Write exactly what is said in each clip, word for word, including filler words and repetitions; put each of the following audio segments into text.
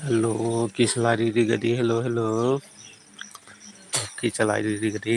Hello, kisalai ri ri gadi, hello, hello. Kisalai ri ri gadi.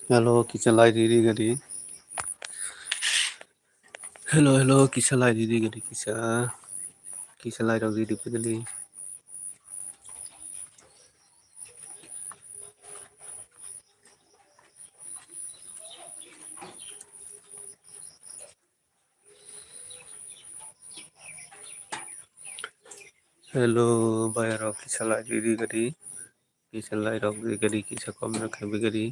Hello, kisa lai riri gadi. Hello, hello, kisa lai riri gadi kisa. Kisa lai rok riri gadi. Hello, bayarok kisa lai riri gadi. Kisa lai rok riri gadi, kisa kom rok khai gadi.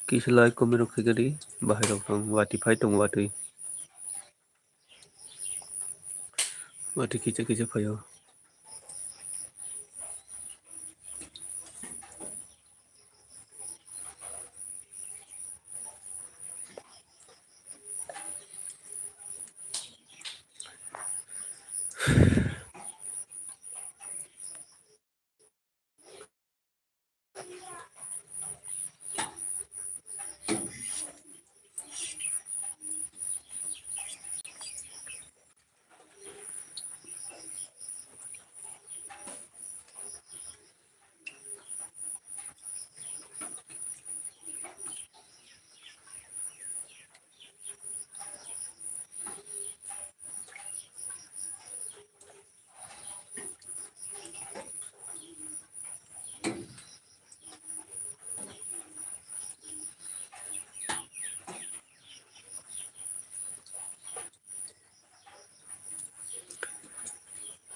Kisa lai kom rok khai gadi. Bahai rok tong, wati phai tong, wati. Wati kisa kisa phaio.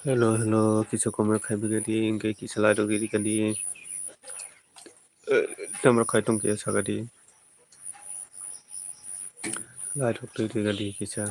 Hello, hello, kisa kom rok khai gadi, hingke kisa lai rok riri gadi. Eh, tamrok khai tong khe sakadi. Lai rok twi riri gadi kisa.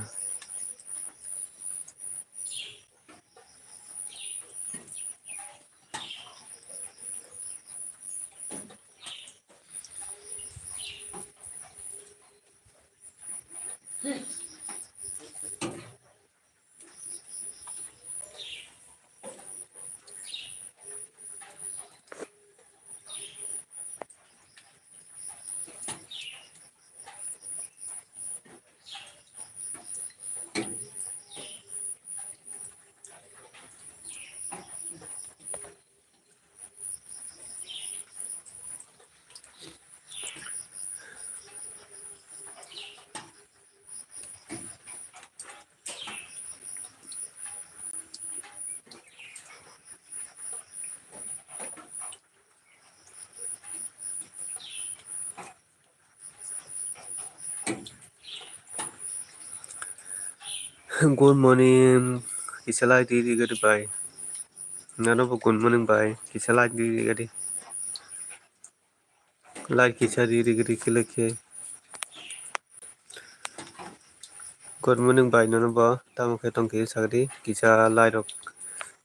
Good morning, kisa lai riri gadi bai. Nono bo good morning bai, kisa lai riri gadi. Lai kisa riri gadi kile khe. Good morning bai, nono bo tamo khe tong khe sakdi, kisa lai rok,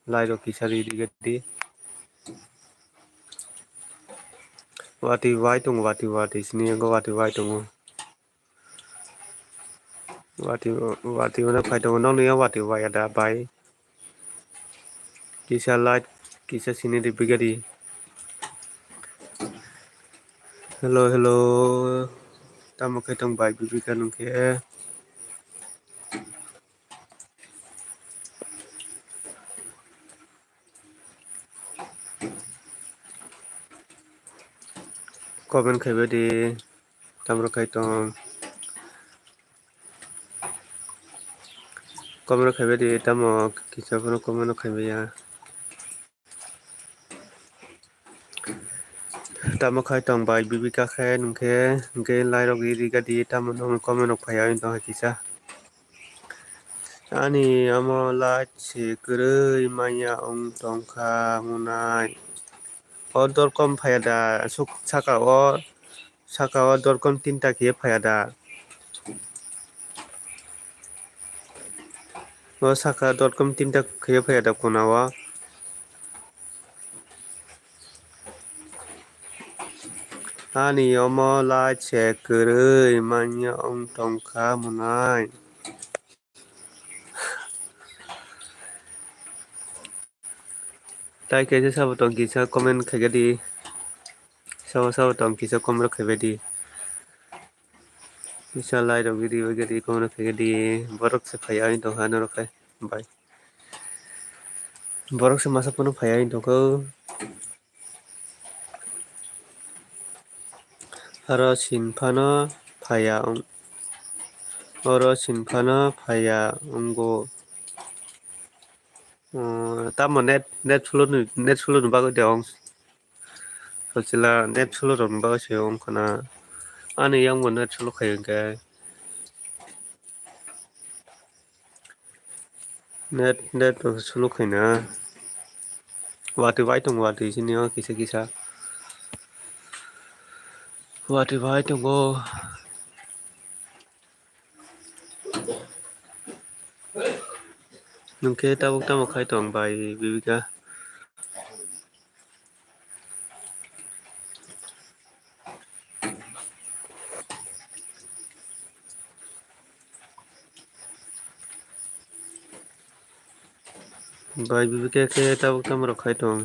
lai rok kisa riri gadi. Wati wai tongo, wati wati sini yango wati wai tongo. Wati, wati wano phai tongo, nokni ya wati waya da bai. Kisa light, kisa sini riri gadi. Hello, hello. Tamo khe tong bai, bibika nung khe. Comment khai bai di, tamrok khai tong. Comment khai bai di, tamo kisa phano comment khai bai ya. Tamo khai tong bai, bibika khe nung khe, hingke lai rok riri gadi, tamo nung comment rok phai ya, wng tong hai kisa. Ani omo light se kwrwi manya wng tongkha mwnai. O dorkom phaiya da, aswk saka o, saka o dorkom tinta khe phaiya da. O saka dorkom tinta khe phaiya da kona o. Ani omo light se kwrwi manya wng tongkha mwnai. Tai kaisa sabo tong kisa comment khai di. Sabo sabo tong kisa comment rok khai di. Kisa like rok video khai di, comment rok khai di. Borok se phai ani tong ha norok khai. Bai. Borok se masa phano phai ani tong kho. Oro sinphano phaiya wng-, oro sinphano phaiya wngo. Uh, tamo net, net slow ni, net slow ni bagwi de wng. Sachila net slow rok ni bagwi se wng khna. Ani yang bo net slow khai hwnkhe. Net, net rok slow khaina. Watwi bai tongo, watwi sini o kisa kisa. Watwi bai tongo. Nwng khe tabuk tamo khai tong bai, Bibika? Bai, Bibika khe tabuk tamo rok khai tong?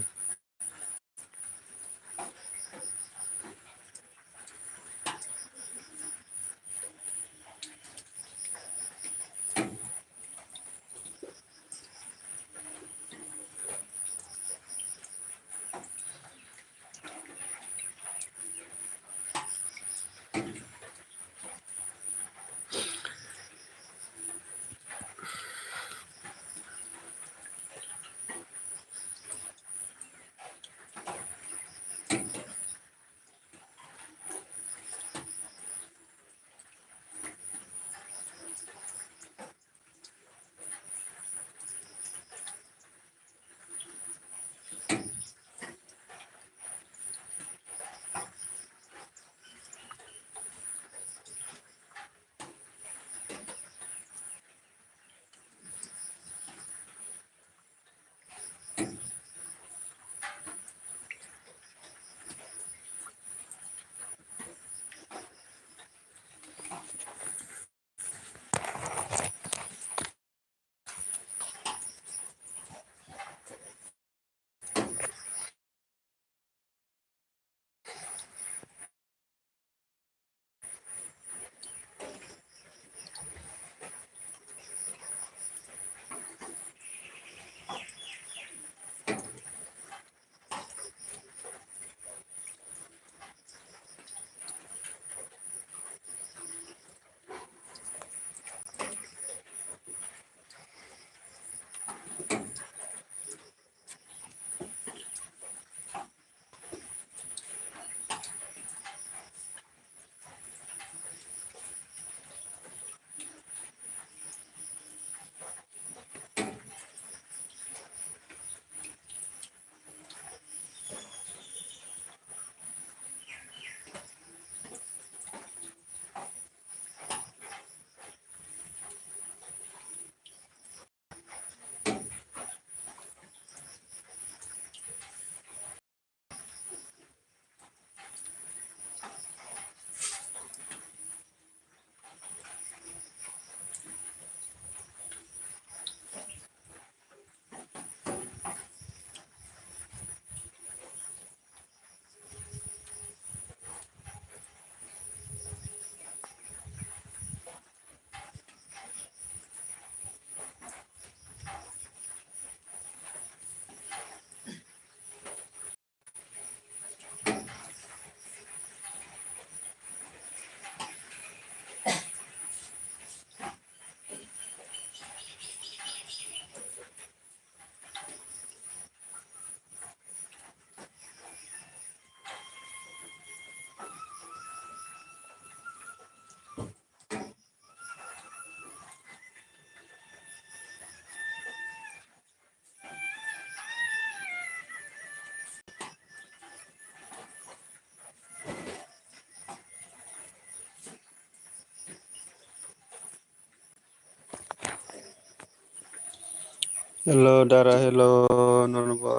Hello, Dara, hello, nono bo.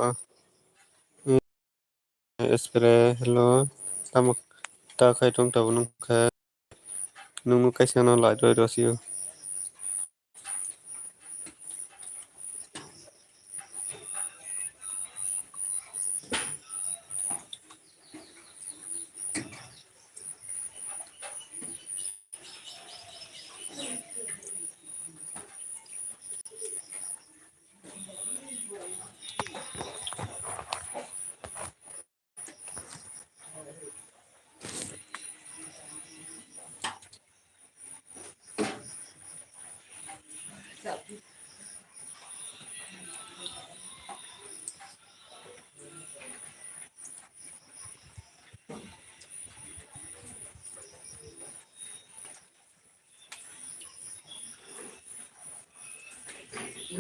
Espre, hello. Tamo ta khai tong tabo nung khe. Nung kaisa no lai roi rw sio.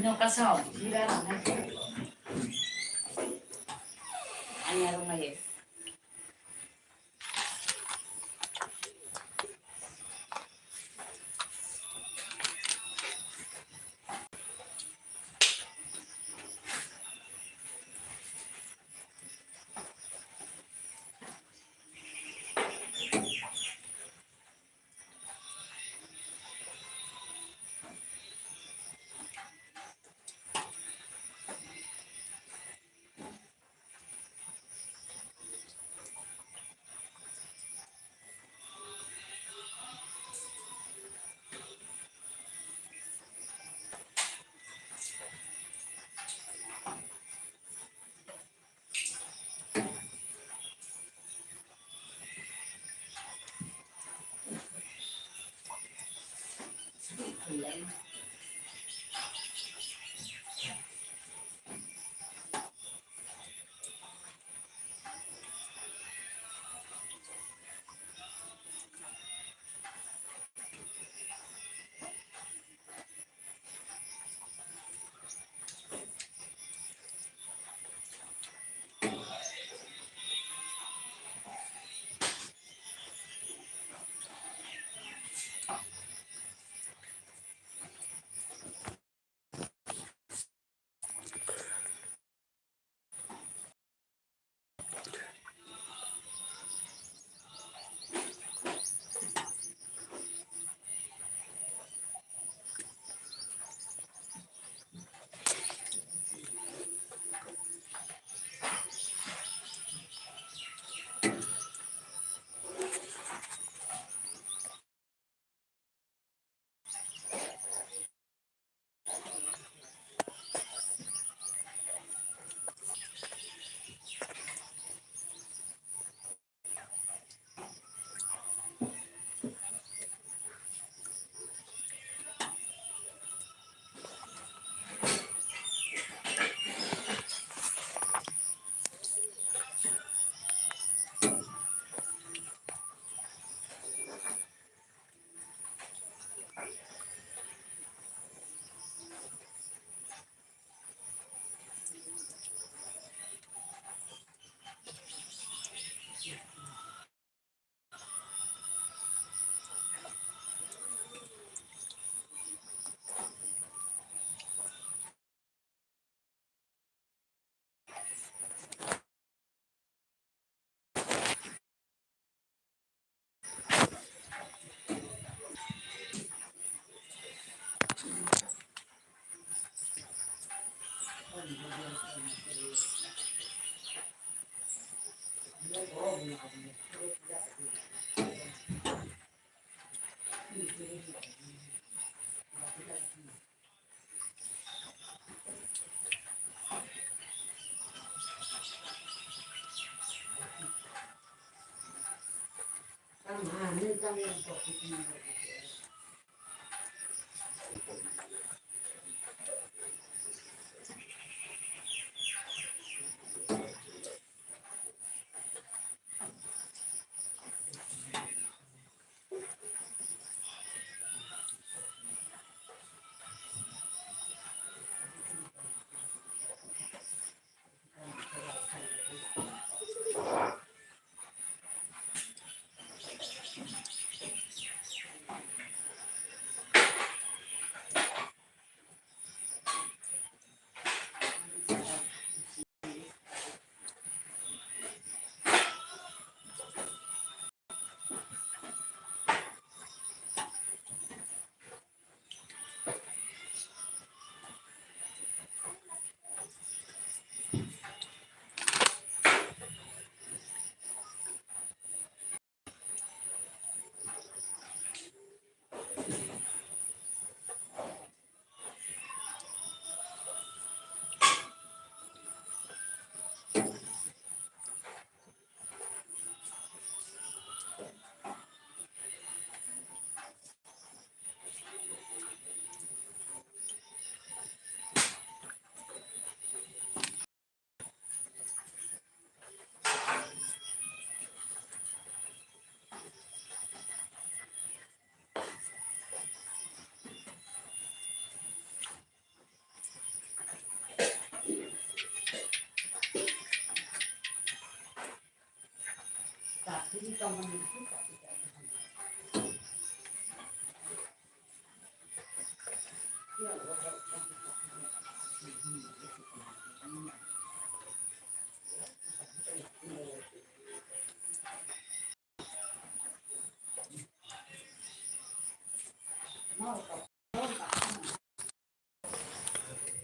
No kasao, bira rana. Anya rung aye.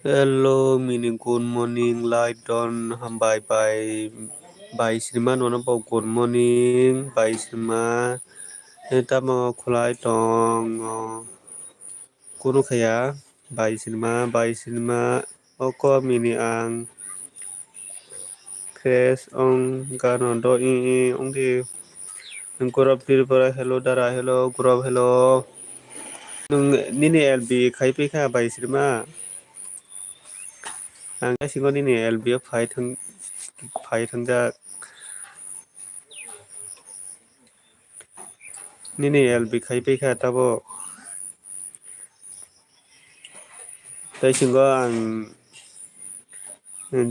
Hello, mini good morning, light don hambai bai, bai srima nono bo good morning, bai srima, eh, tamo khulai tong, oh, kunu khaya, bai srima, bai srima, oko mini ang. Fresh ong gano do i i ong di. Gurap Tripura, hello dara, hello gurap, hello. Nung nini L B khai pai kha bai srima. Ang singo nini L B o phai thang, phai thangjak. Nini L B khai pai kha tabo. Tai singo ang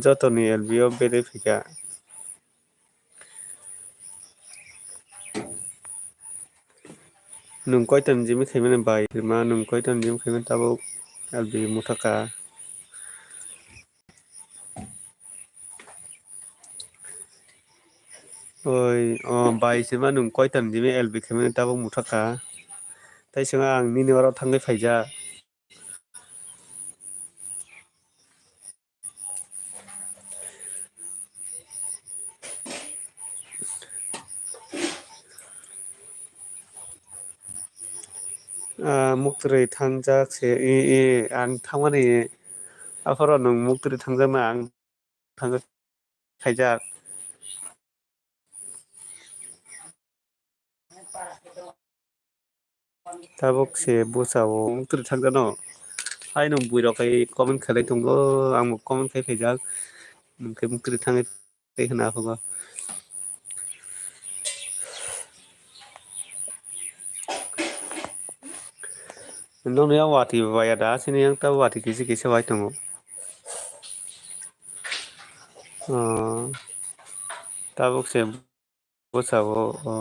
jotoni L B o bere phika. Nung koitan jimi khaimani bai rima, nung koitan jimi khaimani tabuk L B muthaka. Oi, o bai sima nung koitan jimi L B khaimani tabuk muthaka. Tai sima ang nini oro thangwi phaijak. Ah, muktwrwi thangjak se, i, i, ang thangmani aphoro nwng muktwrwi thangjak na ang thangjak khaijak. Tabuk se bwsa o muktwrwi thangjakno. Haino buirok hai comment khailai tongo, ang bo comment khai phaijak. Nwng khe muktwrwi thangwi tei hwnwi aphugo. Nokni yang watwi baya da, chini yang tabuk watwi kisa kisa bai tongo. Ah, tabuk se bwsa o, o.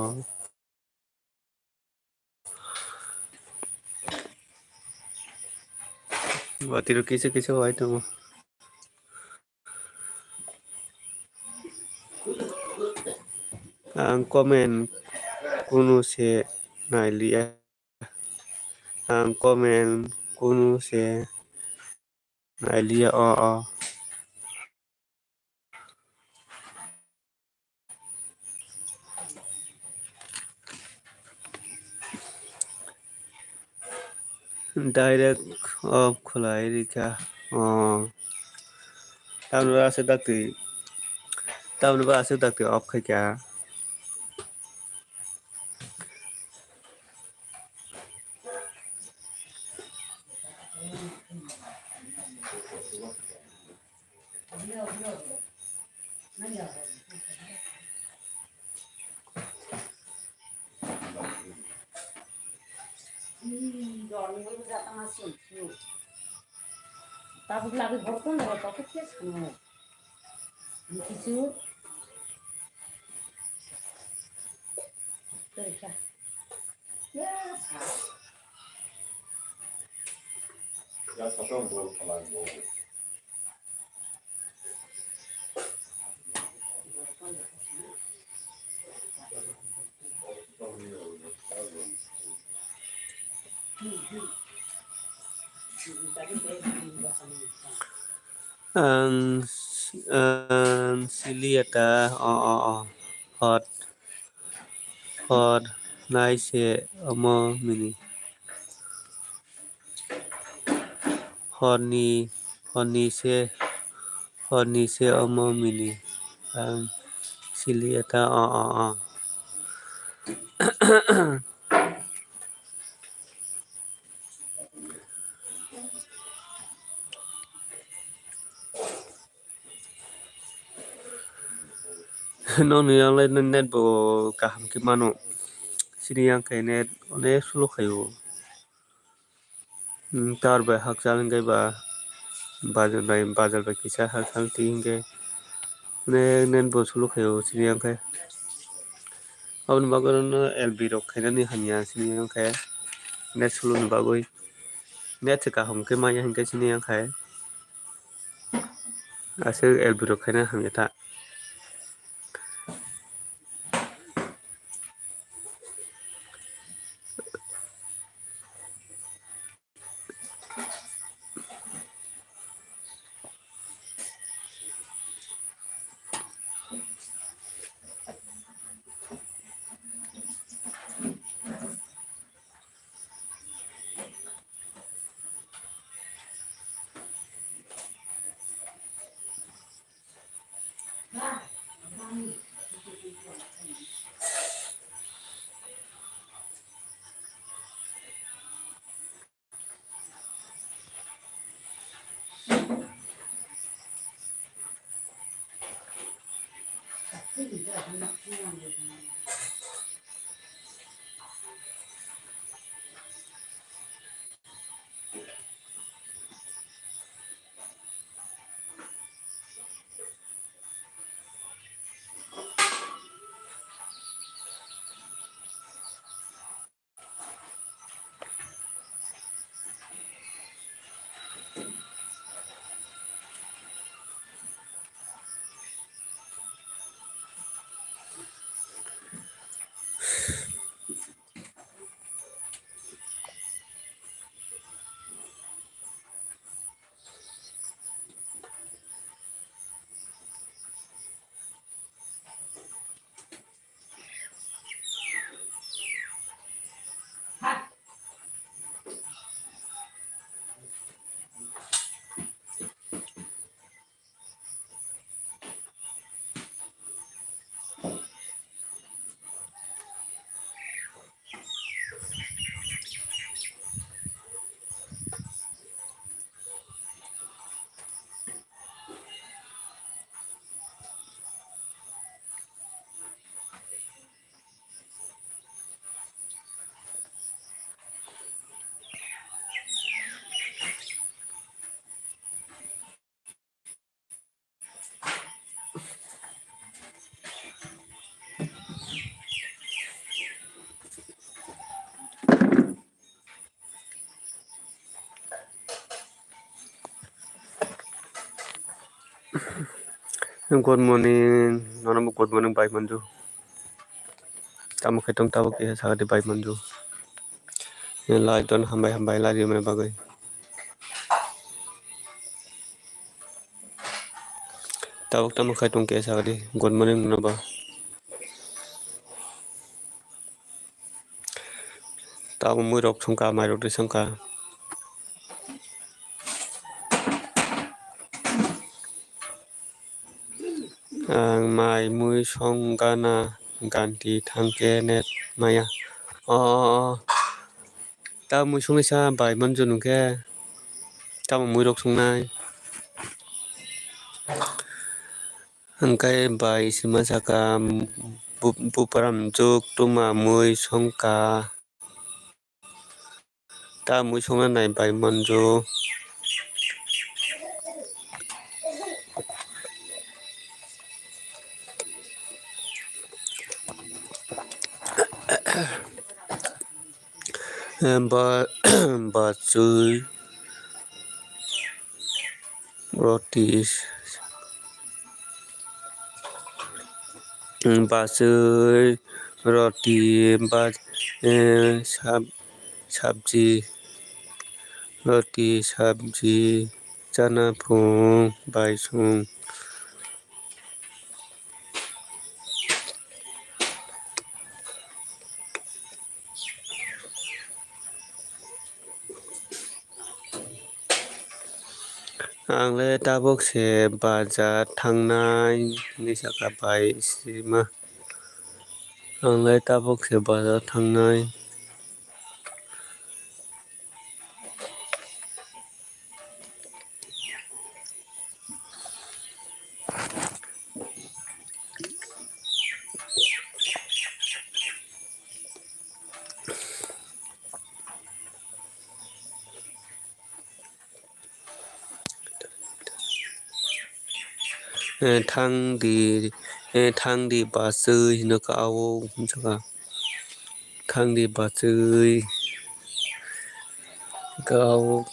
Watwi rok kisa kisa bai tongo. Ang comment kunu se nailiya. Ang comment kunu se nailiya, o, o. Direct off khwlai rikha. O. Tamni ba aswk dakti, tamni ba aswk dakti off khaikha. Tabuk lagi borok kono tabuk khe sango. Kisu. Terika. Ya, sa. Ya, sa tong bol phalai bol. Ang, ang siliya ta, o, o, o, hot, hot, nai se, omo mini. Horni, horni se, horni se omo mini. Ang sili eta o, o, o. Nokni yang lai net bo kaham khe mano. Sini yang khe net onek slow khaio. Hmm, tower bai hakchal hwnkhe ba bazar bai, bazar bai kisa hakchal twi hwnkhe onek net bo slow khaio sini yang khe. Aboni bagwi no L B rok khainani hamya sini wngkhe net slow ni bagwi. Net se kaham khe maya hinkhe sini wngkhe aswk L B rok khaina hamya ta. Good morning, nono bo good morning bai manju. Tamo khe tong tabuk kisa sakadi bai manju. Lai ton hambai hambai lai rimani bagwi. Tabuk tamo khai tong kisa sakadi good morning nono bo. Tabuk mui rok songkha, mai rok de songkha. Ang mai mui song gana ganti thangkhe net maya. O, o, o. Ta mui songwi sa bai manju nungkhe. Tamo mui rok songnai. Hwnkhe bai sima saka bu-, bupra mjuk tuma mui songkha. Ta mui songna nai bai manju. Ba-, bachwi. Roti, bachwi, roti, ba-, eh, sab-, sabji, roti, sabji, chana phung, baisung. Ang le tabuk se bazar thangnai hinwi saka bai sima. Ang le tabuk se bazar thangnai. Eh, thang di, Thangdi bachwi hino ka o, hwnjaka. Thangdi bachwi ka o.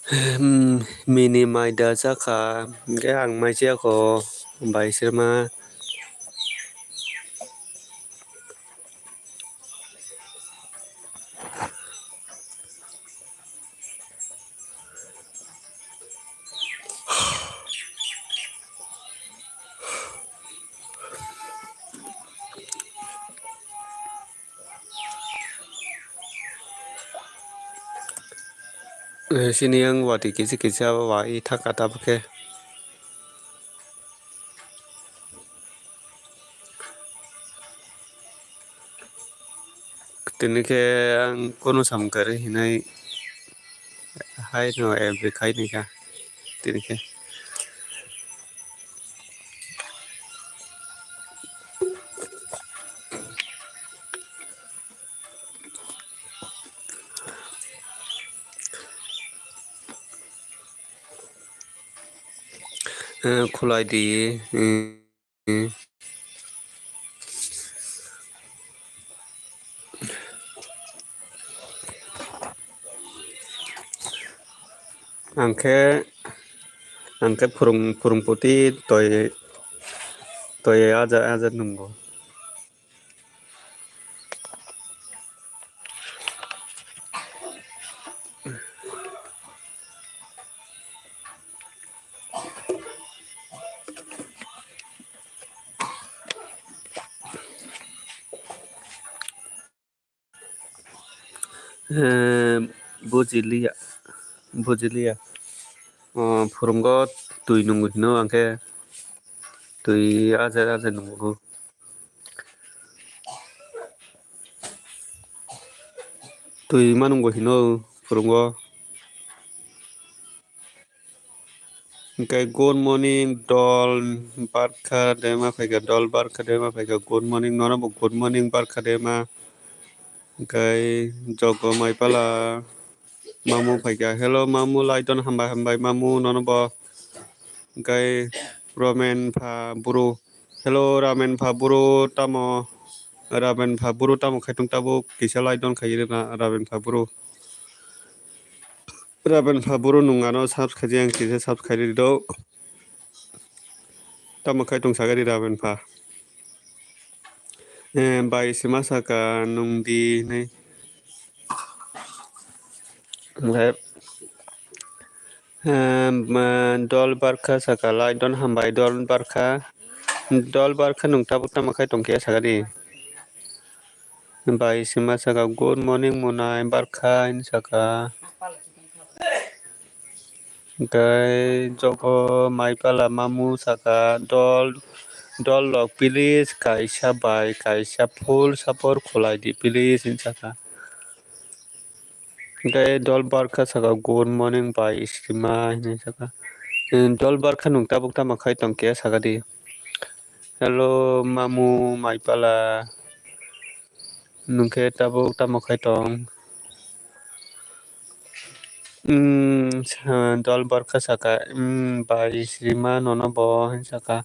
Hmm, mini mai da chakha, hwnkhe ang mai chaya kho, bai sirma. Eh, sini yang wati kisi kisi abo wa i thaka tabuk khe. Tini khe ang kunu samung kwrwi hinwi hai no every khai ni kha tini khe. Eh, khulai di, eh. Ang khe, ang khe phwrwng, phwrwngpoti toi, toi aja, aja nwngo. Eh, bujiliya, bujiliya. Oh, phwrwngo twi nungwi hino, ang khe twi aja, aja nungo. Twi ma nungwi hino phwrwngo. Hwnkhe good morning dol barkha dema phaikha, dol barkha dema phaikha, good morning, nono bo good morning barkha dema. Hwnkhe jogo maipala mamu phaikha, hello mamu, laidon hambai hambai mamu nono bo. Hwnkhe Ramen pha buru, hello Ramen pha buru, tamo Ramen pha buru tamo khaitung tabuk kisa laidon khairina Ramen pha buru. Raben pha buru nwng ano subscribe ang kisa subscribe ri do. Tamo khai tong sagari Raben pha. Eh, bai sima saka nwng di hinwi. Onkhe, eh, ma, dol barkha saka lai don hambai dol barkha. Dol barkha nwng tabuk tamo khai tong khe sagari. Bai sima saka, "Good morning, monai, barkha," hinwi saka. Hwnkhe jogo maipala mamu saka, "Dol, dol rok, please, kaisa bai kaisa full support khwlai di, please," hinwi saka. Hwnkhe dol barkha saka, "Good morning, bai sima," hinwi saka. Dol barkha nwng tabuk tamo khai tong khe saka di. Hello, mamu, maipala. Nwng khe tabuk tamo khai tong? Umm, sa-, dol barkha saka, umm, bai sima nono bo, hwn saka.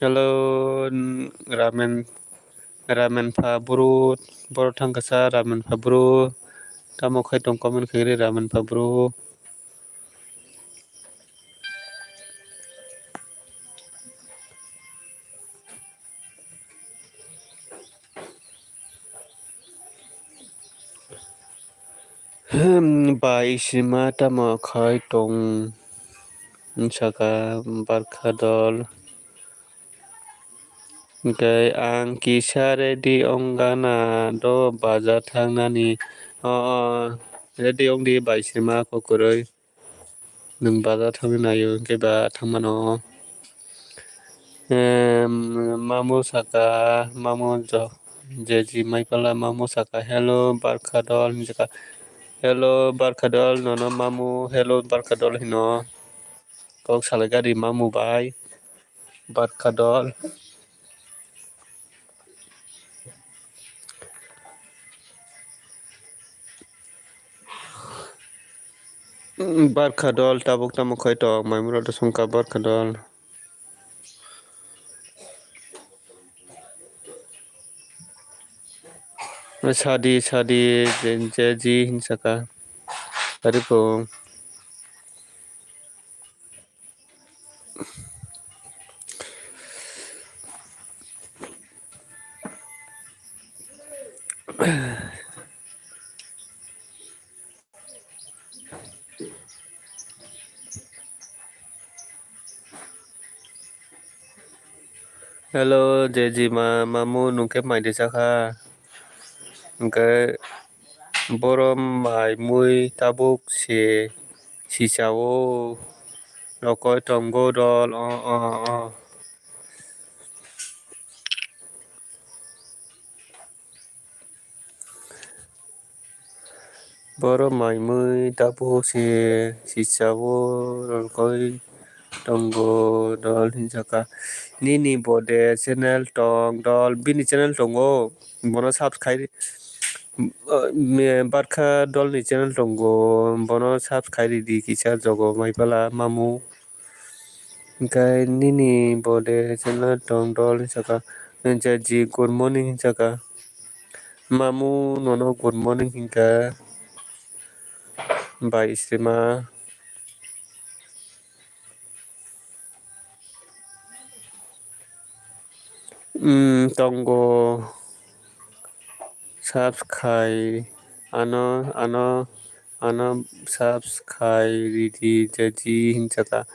Hello, n-, Ramen, Ramen pha buru, boro thang kasa Ramen pha buru. Tamo khai tong comment khaigri Ramen pha buru. Hmm, bai sima tamo khai tong, saka barkha dol. Hwnkhe ang kisa ready ongna do bazar thangnani. O, o, ready ongdi bai sima kokroi. Nwng bazar thangwi naio, hwnkhe ba thangmano. Em, mamu saka, mamu jo-, jeji maipala mamu saka, "Hello, barkha dol," hinwi saka. "Hello, barkha dol," nono mamu, "Hello, barkha dol," hino. Kok salai gari mamu bai, barkha dol. Barkha dol tabuk tamo khai tok, maimura do songkha barkha dol. Sadi, sadi, je, je, ji, hinsaka. Tari po. Hello, Jejima, mamu, nwng khe mai de chakha? Hwnkhe boro mai mui tabuk se sichao, rokoi tongo dol, o, o, o. Boro mai mui tabuk se sichao, rokoi tongo dol hinsaka. Nini bo de channel tong dol, bini channel tongo, bono subscribe, me, Barkha dolni channel tongo, bono subscribe ridi kisa jogo maipala mamu. Hwnkhe nini bo de channel tong dol hinsaka, Jaji good morning hinsaka. Mamu nono good morning hinkha, bai srima. Umm, tongo subscribe ano, ano, ano subscribe ridi Jaji hinsaka.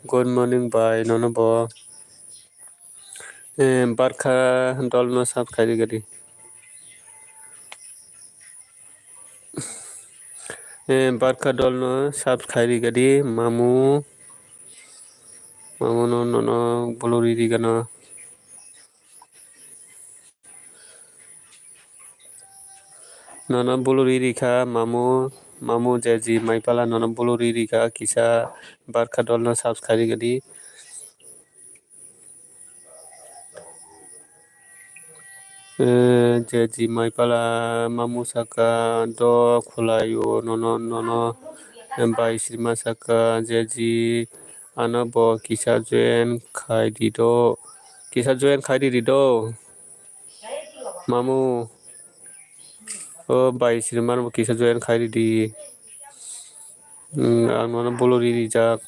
Good morning bai nono bo. Eh, Barkha dolno subscribe rigadi. Eh, Barkha dolno subscribe rigadi, mamu. Mamu no, nono bolori rigano. Nono bolori rikha, mamu. Mamu Jaji maipala nono bolori rikha, kisa Barkha dolno subscribe rigadi. Eh, Jaji maipala mamu saka do khwlaio nono, nono, eh, bai srima saka Jaji ano bo kisa join khai di do, kisa join khai di do, mamu, o bai srima bo kisa join khai di di, hmm, ang nono bolori rijak.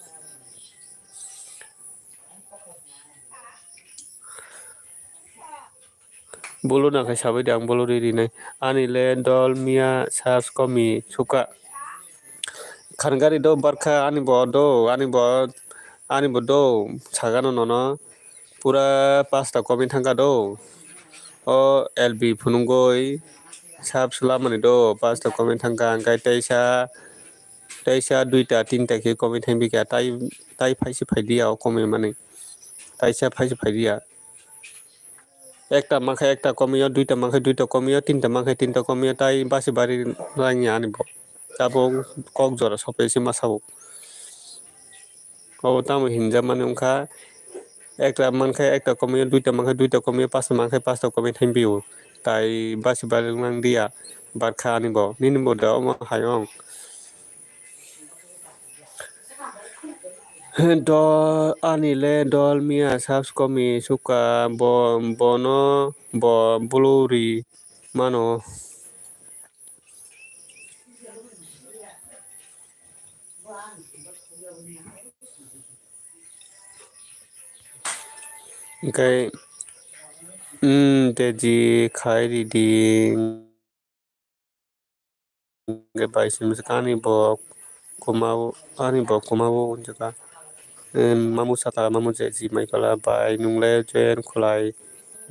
Bolo na khai sabai de ang bolo ri rinai. Ani le dol miya sas komi suka. Khan gari do barkha ani bo do, ani bo, ani bo do sagano nono. Pura pasta komi thangka do. O L B phunugoi sab slamani do pasta komi thangka, hingkai teisa, teisa duita tinta khe komi thangbika, tai, tai phaisi phaidiya o komi mani. Taisa phaisi phaidiya. Ekta mankhe ekta komiyo, duita mankhe duita komiyo, tinta mankhe tinta komiyo, tai basi bari rangya ani bo. Tabuk kok jora sopai se masa bo. Obo tamo hinjak mani wngkha, ekta mankhe ekta komiyo, duita mankhe duita komiyo, pasta mankhe pasta komiyo thangpio. Tai basi bari rangdiya barkha ani bo. Nini bo da omo hai wng. Do ani le dol miya subs komi suka bo, bono bo bulu ri mano. Hingke, mm, teji khai ridi. Hingke bai simi saka ani bo kuma o, ani bo kuma o hwnjaka. Em, mamu saka, mamu je ji mai pala bai nung le join khulai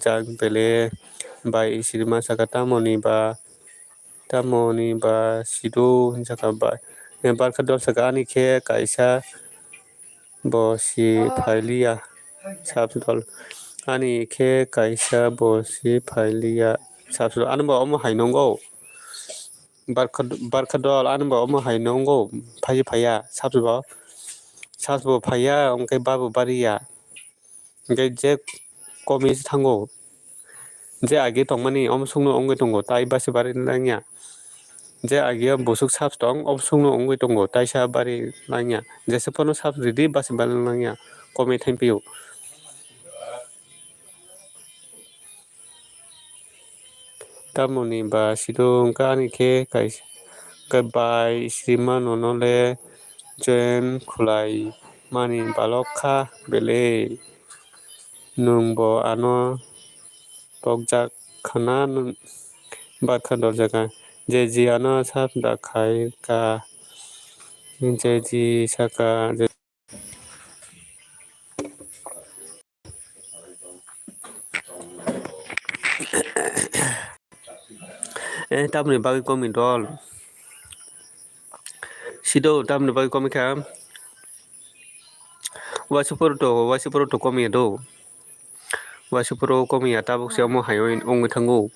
jak bele bai sirima saka tamoni ba, tamoni ba sido hwnjaka bai. Em, barkha dol saka ani khe kaisa. Bo si phailiya, sab dol. Ani khe kaisa bo si phailiya, sab dol. Ani bo omo hai nongo. Barkha, barkha dol, ani bo omo hai nongo. Phai phaiya, sab bo. Sab bo phaiya, hwnkhe ba bo bariya. Hwnkhe je komi se thango. Je age tongmani, omo songno wngwi tongo, tai basi bari nangya. Je agi o busuk subs tong, o busuk no wngwi tongo, taisa bari nangya. Jesa phano subs ridi, basi bari nangya, komwi thangpio. Tamoni ba sidung kani khe kaisa, khe bai srima nono le join khwlai mani balok kha belai. Nwng bo ano tokjak khana nwng barkha doljak kha. Jeji ano sap da khai ka. Jeji saka, je- Eh, tamni bagwi komi dol. Sido tamni bagwi komi kha. Waisa phuru to, waisa phuru to komi ya do. Waisa phuru komi ya, tabuk se omo hai wngwi thango.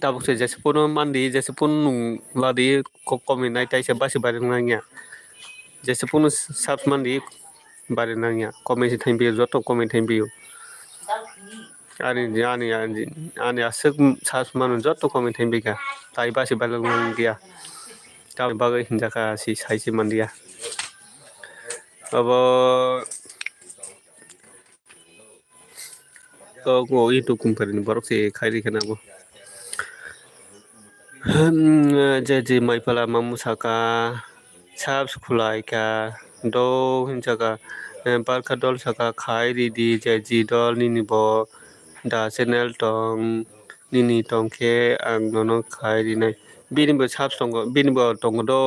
Tabuk se jesa phuru mandi, jesa phuru nwng ladi, ko-, komi nai taisa basi bari nangya. Jesa phuru subs mandi bari nangya. Komi se thangpio, joto komi thangpio. Ani, ani, ani, ani aswk subs mano joto komi thangpikha. Tai basi bari nangya. Tamni bagwi hinjakha si sai se manliya. Abo tok o YouTube company ni borok se khai rikha na bo. Hmm, je je mai phala mamu saka, subs khulai kha, do hin saka, eh, barkha dol saka khai ridi je je dol nini bo da channel tong, nini tong khe ang nono khai rinai. Bini bo subs tongo, bini bo tongo do,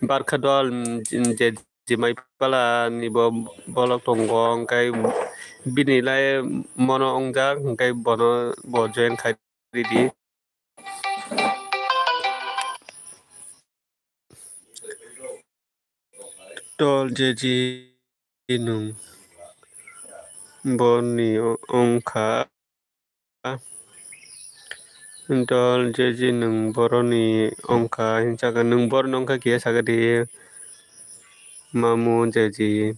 barkha dol, mm, je Jemai pala ni bo bolok tongo, hwnkhe bini lai mono wngjak, hwnkhe bono bo join khai ridi. Tol jeji nwng boni wngkha. Dol jeji nwng boroni wngkha hinwi sakha, nwng boroni wngkha kiya sakha di, mamu jeji.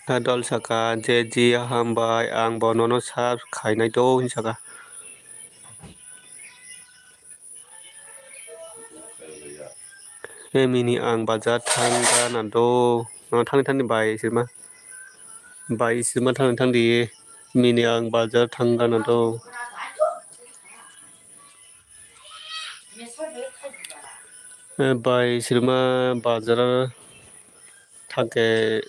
Dol sakha, jeji hambai, ang bo nono subs khainai do hinwi sakha. E mini ang bazar thang gana do. No thang thang di bai sima. Bai sima thang thang di. Mini ang bazar thang gana do. E bai sima bazar thang khe.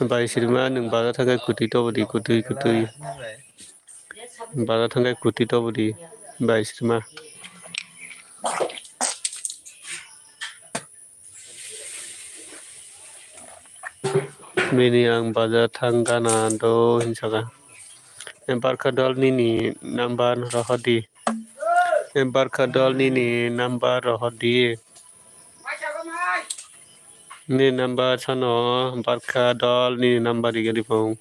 Bai sirma nwng bazar thangkhe kwtwi tobodi, kwtwi, kwtwi. Bazar thangkhe kwtwi tobodi, bai sirma. Bini ang bazar thang gana do hinsaka. Barkha dol nini number rohordi. Barkha dol nini number rohordi. Nini number sano, Barkha dol nini number rigani phone.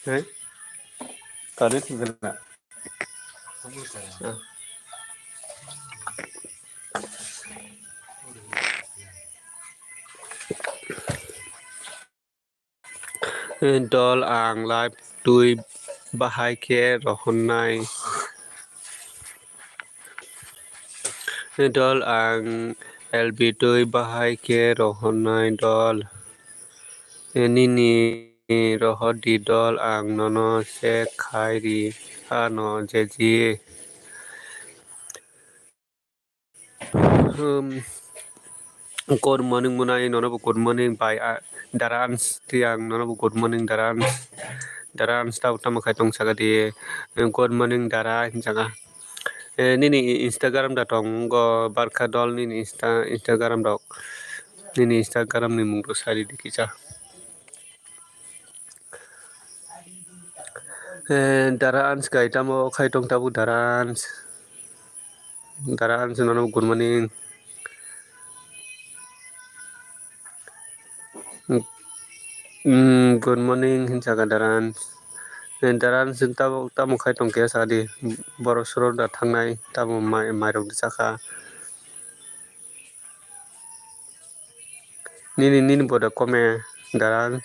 Hai? Tadi sebenarnya. Dol ang live twi bahai khe rohornai. Dol ang L B twi bahai khe rohornai dol. Nini rohordi dol, ang nono check khai ri ano jeji. Hmm. Good morning mwnai nono bo good morning bai, ah, Darans twi ang nono bo good morning Darans. Darans tabo tamo khai tong saka di. Good morning Dara hinjaka. Eh, nini Instagram da tongo Barkha dol nini Insta, Instagram rok. Nini Instagram ni mung rok sari di kisa. Eh, Dara Ans kai tamo khai tong tabuk Dara Ans. Dara Ans nono good morning. Mm, good morning, hinjaka Daran. Eh, Daran, chwng tamo, tamo khai tongkhe sadi. Borok suro da thangnai, tamo mai, mairok da chakha. Nini, nini boda kome, Daran.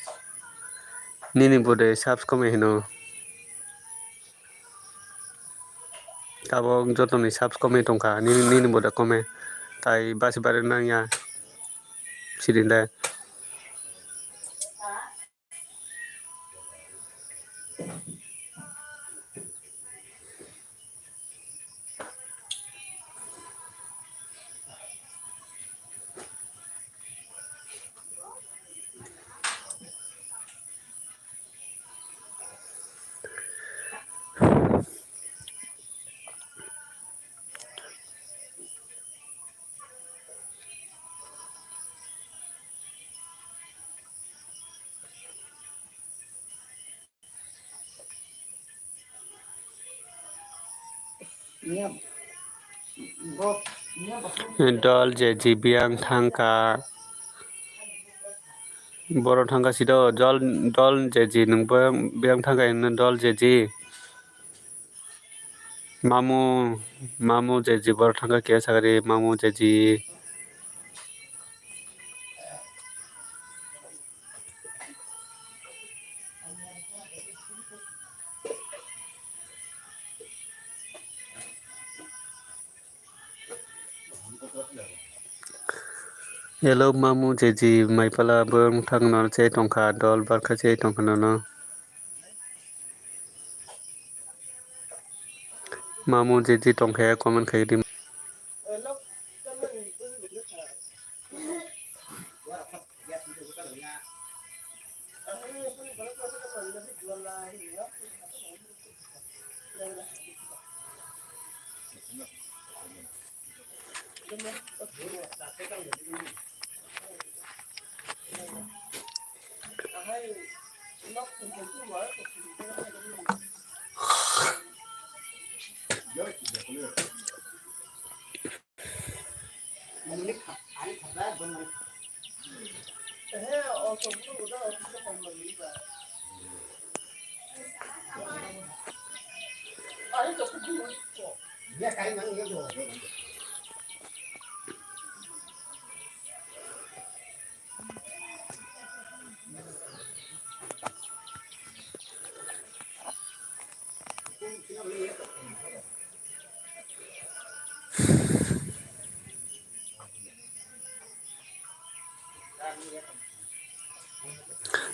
Nini boda subs kome hino. Tabok jotoni subs kome tongkha, nini, nini boda kome. Tai basi bare nangya. Sirinda. Dol jeji biyang thangkha. Borok thangkha sido dol, dol jeji nwng biyang, biyang thangkha hino dol jeji. Mamu, mamu jeji borok thangkha khe sakari mamu jeji. Hello, mamu jeji, maipala bwrwng thangno che tongkha, dol barkha che tongkha nono. Mamu jeji tongkha comment khai di.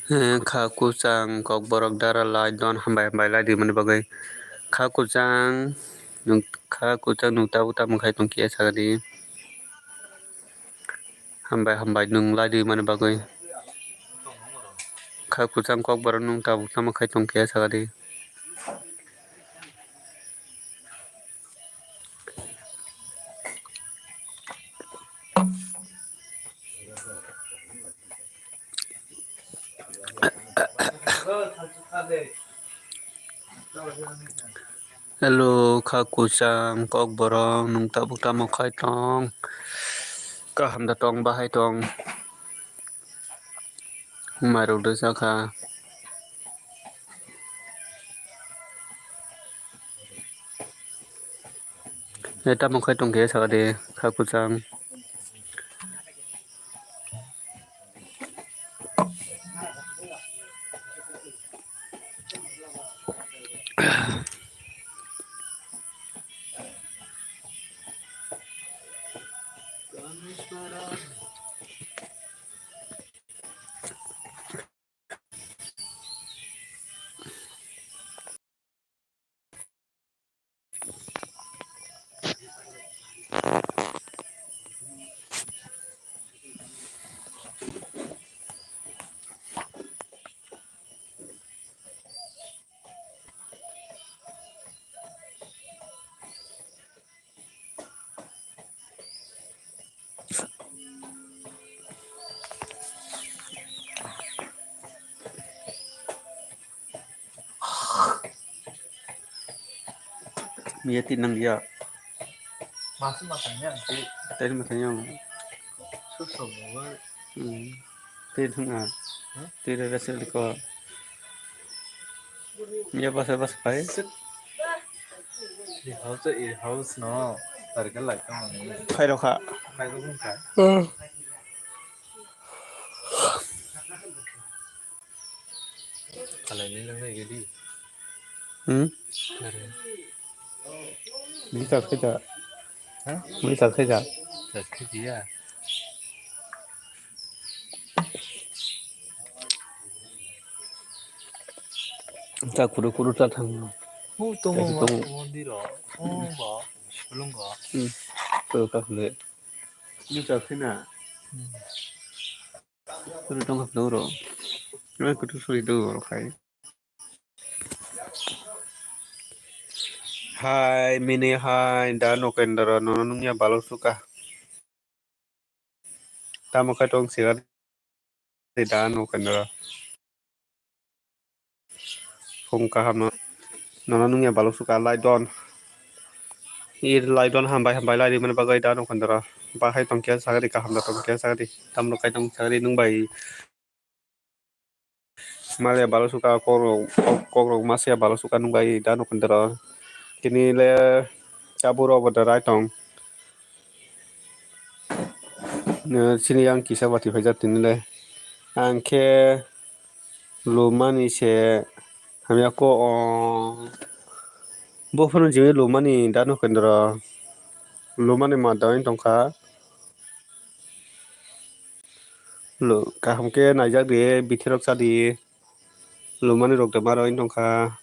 Eh, kha kwchang kokborok dara lai don hambai hambai lai di mani bagwi. Kha kwchang nwng, kha kwchang nwng tabuk tamo khai tong khe sakadi. Hambai hambai nwng lai di mani bagwi. Kha kwchang kokborok nwng tabuk tamo khai tong khe sakadi. Hello, kha kwchang kokborok nwng tabuk tamo khai tong? Kaham da tong, bahai tong? Mairok da chakha. Eh, tamo khai tong khe sakadi, kha kwchang. Miya ti nang ya. Masih makannya nanti. Tadi makannya. Susah banget. Hmm. Tadi tengah. Twi rega se liko. Ya basa basa phai. House, house no. Targa lai tamo. Phai rokha. Phai rokha. Khalai ni nang nai gidi. Hmm? Are. Ni tak khaja. Ha? Ni tak khaja. Tak khaja. Ta kuru kuru ta thang. Hu tongo. Ta tongo. Mondiro. Oh, ba. Sulung ba. Hmm. Ko ka khule. Ni tak khina. Hmm. Kuru tong khap doro. Kuru kuru suri doro khai. Hai, mini hai, da Nokendra, nono nungya balok suka. Tamo khe tong siga de da Nokendra. Phung kaham no, nono nungya balok suka lai don. Ir lai don hambai hambai lai rimani bagwi da Nokendra. Bahai tongkhe sagri kaham da tongkhe sagri. Tamno kai tong sagri nung bai. Maliya balok suka kokrok, kokrok masiya balok suka nungbai da Nokendra. Tini le tabuk rok bo da rai tong. Sini yang kisa bati phaijak tini le. Ang khe lumani se hamya ko o. Bo phano jini lumani da Nokendra. Lumani ma da wng tongkha. Lo, kaham khe naijak di, bithi rok cha di. Lumani rok de ma roi tongkha.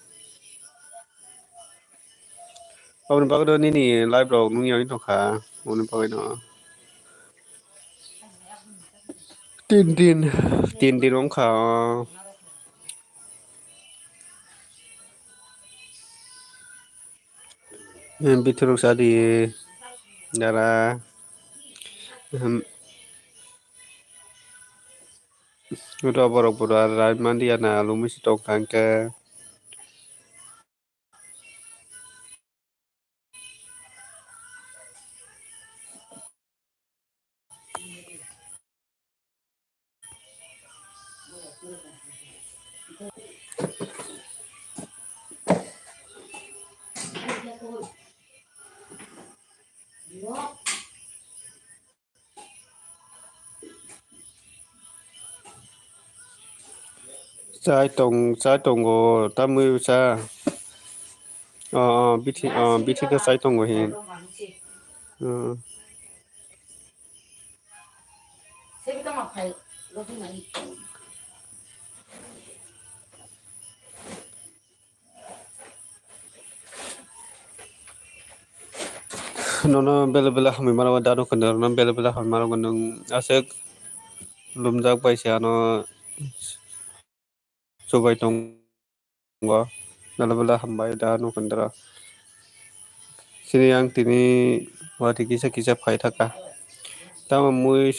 Aboni bagwi no nini live rok nung yagwi tongkha. Aboni bagwi no. Tin din, tin din wngkha. Bithi rok cha di, dara. Ro borok bura rai mandi ya na lumi si tong tang khe. Chai tong, chai tongo, tamwi cha. Oh, oh, bithi, oh, bithi khe chai tongo hin. Oh. Nono bela bela hamwi mano, da Nokendra, nono bela bela hamwi mano, nwng aswk lumjak bai se ano chubai tongo, bela bela hambai da Nokendra. Sini ang tini watwi kisa kisa phai thaka. Tamo mui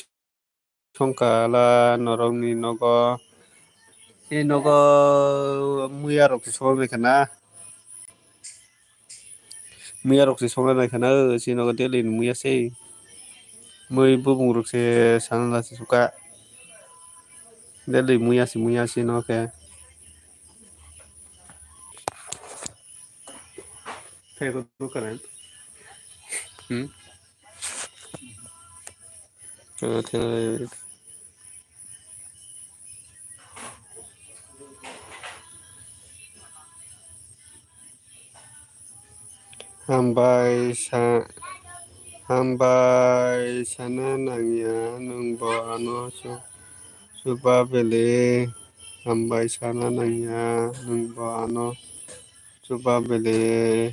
songkha la norokni nogo. Tei nogo muya rok se songwi khana. Muya rok se songwi khana, o si nogo daily ni muya se. Mui bubung rok se sana la se suka. Daily muya se muya se no khe. Thai ko dukaran. Hmm? Hambai sa, hambai sana nangya nwngbo ano su, suba bele. Hambai sana nangya nwngbo ano chuba bele.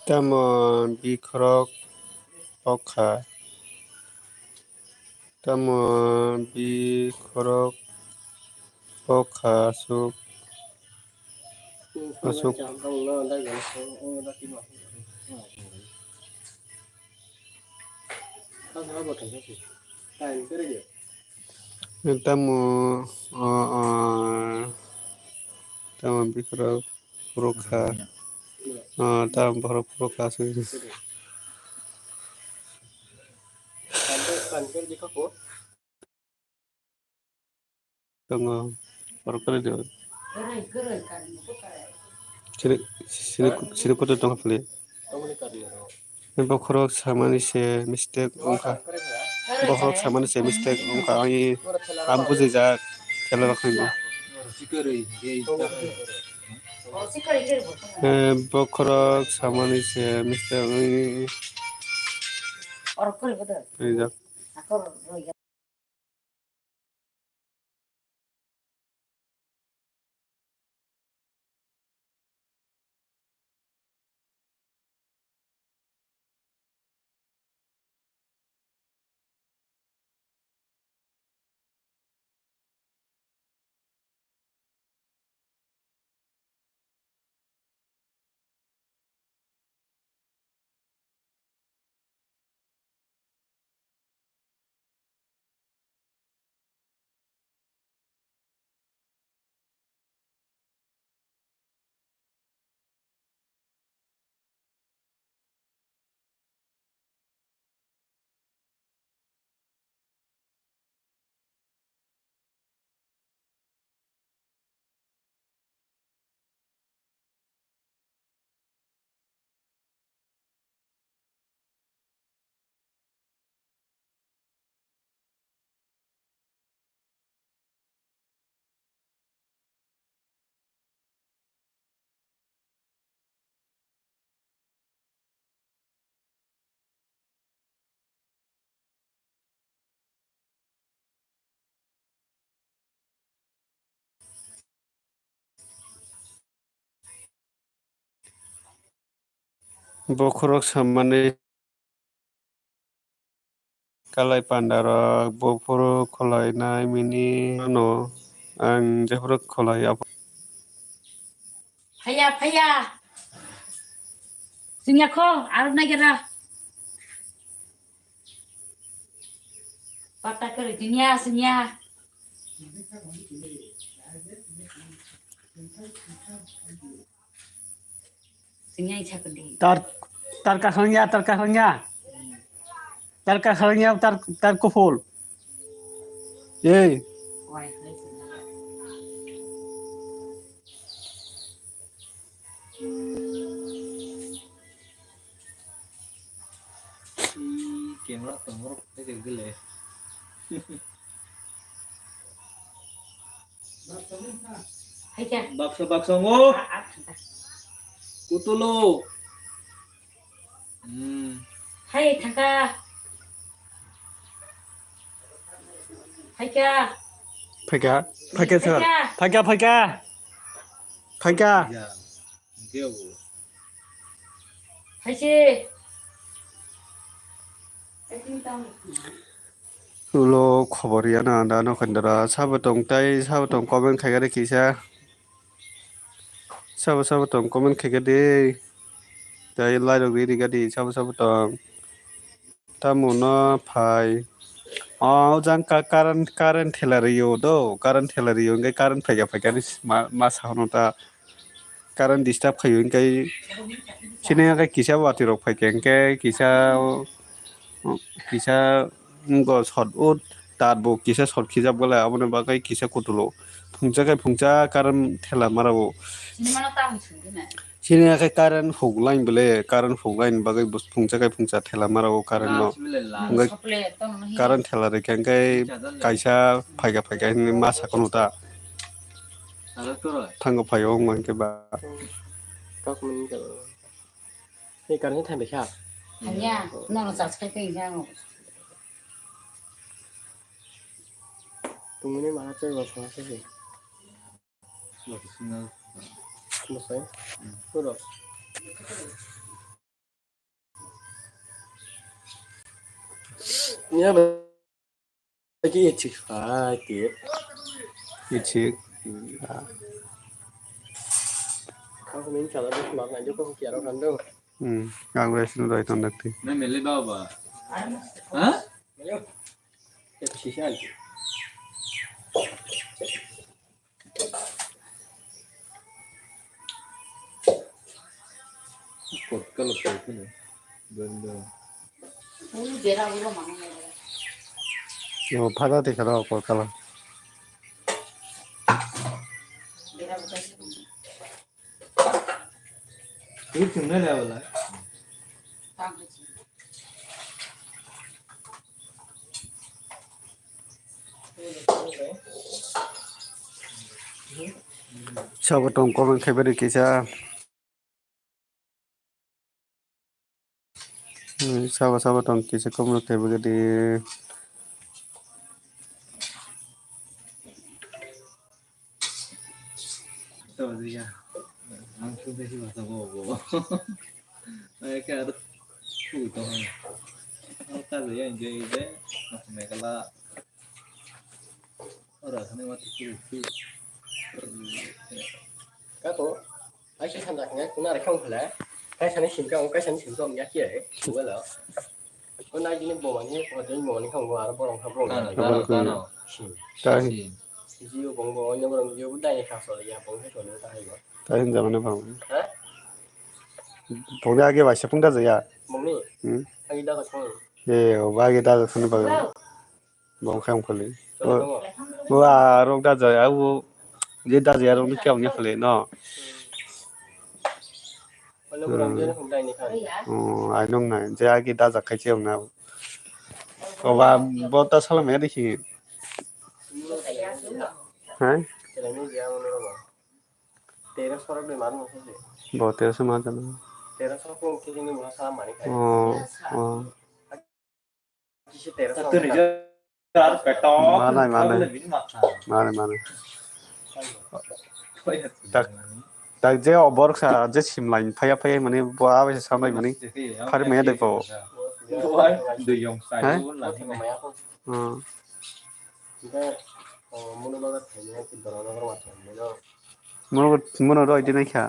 Tamo bikhorok pokha. Tamo bi khorok pokha aswk, aswk. Tamo, o, o, tamo bikhorok phuru kha. O, tamo bohrok phuru kha aswk. Tongo, borok kwrwi de. Sini, sini, sini kotor tongkha phali. Bokhorok samani se mistake wngkha. Bokhorok samani se mistake wngkha. Ani tam bujijak, khela rok hinwi. Eh, bokhorok samani se mistake wngwi. Rijak. Bokhorok sammani kalai pandarok, bophuru khwlainai mini ano ang jephuru khwlai abo. Phaiya, phaiya. Singya kho, arok nai gera. Pata kere dinya, singya. Singya isa kedi. Tar, tar kasangya, tar kasangya. Tar kasangya, tar, tar kuful. Ei. Camera tongmorok tei gele. Haikha. Baksa, baksa ngo. A, a, thangkha. Kutulo. Hmm. Hai, thangkha. Haikha. Phaikha, phaikha, sir. Phaikha. Phaikha, phaikha. Phaikha. Ya. Hingke bo. Haise. Ulo khobor ya na da no khandara sabo tong tai sabo tong comment khaikha de kisa. Sabo sabo tong comment khaikha de. Tai lai rok ri ri gadi sabo sabo tong. Tamo no phai. O jang ka-, current, current thela rio do, current thela rio, hingke current phaikha phaikha ni ma, ma sa hono ta. Current disturb khaio hingke sini hingke kisa watwi rok phaikha hingke kisa, kisa go short out tar bo kisa short khijak bole aboni bagwi kisa kutulo phungsa khe phungsa current thela mara o. Sini mano ta hwn sungdi na. Sini khe current huk line bole, current huk line bagwi bus phungsa khe phungsa thela mara o current no. Hwnkhe current thela rikha hwnkhe kaisa phaikha phaikha hinwi ma sakano ta. Thango phaio wngma hwnkhe ba. Kok mani ka. Ni current thang de kha. Hanya, nono charge khai khai kha. Tungmani mana chai ba sa se. Masai? Hmm. Puro. Ya, ba ki ichik ha ki. Ichik. Hmm. Ah. Aku min chala bus mak ngai ko kiaro kan do. Hmm. Ang bai sunu doi ton dakti. Mai mele ba ba. Ha? Mele. Ya sisa. Kotkala kotkala. Ganda. Yo, phada te khara kotkala. Ini chungnai le wala. Sabo tong comment khai bari kisa. Hmm, sabo sabo tong kisa comment khai bari di. Tawjiya. Ang sung tei si basa bo bo. Ai ka ru. Ku to. Ang ta ya je je. Mas me kala. Ora sene mati ku ku. Ka to. Ai si than dak ne kuna re khong khala. Kai sani sim ka, kai sani sim ka ya ki ai. Ku la. Ko na jini bo mani, ko dei bo mani khong bo aro borong kha bo. Tano, tano, tano. Sim. Tahi. Sim. Jio bong bo, onyo borong jio bo dai kha so ya, bong kha so ni tahi bo. Tahi jama ne bang. Ha? Bong ni age bai sepung da jaya. Bong ni? Hmm. Agi da ka song. E, o ba agi da ka song ni bang. Bong kha ong khali. Sorry, bong. O, o a rok da jaya, o je da jaya rok ni kya ong ya khali no. Wala borong je hum dai ni kha. O, ai nong nai, je agi da jak khai che ong na. O ba, bo ta salam ya dikhi. Hai? Bo teroso ma jana. Oh, oh. Manai, manai. Manai, manai. Tak, tak je o borok sa je sim line phaya phaya mani bo abai sa sambai mani phari maya dai po. Hai? Hmm. Mono, mono roi dinai kha.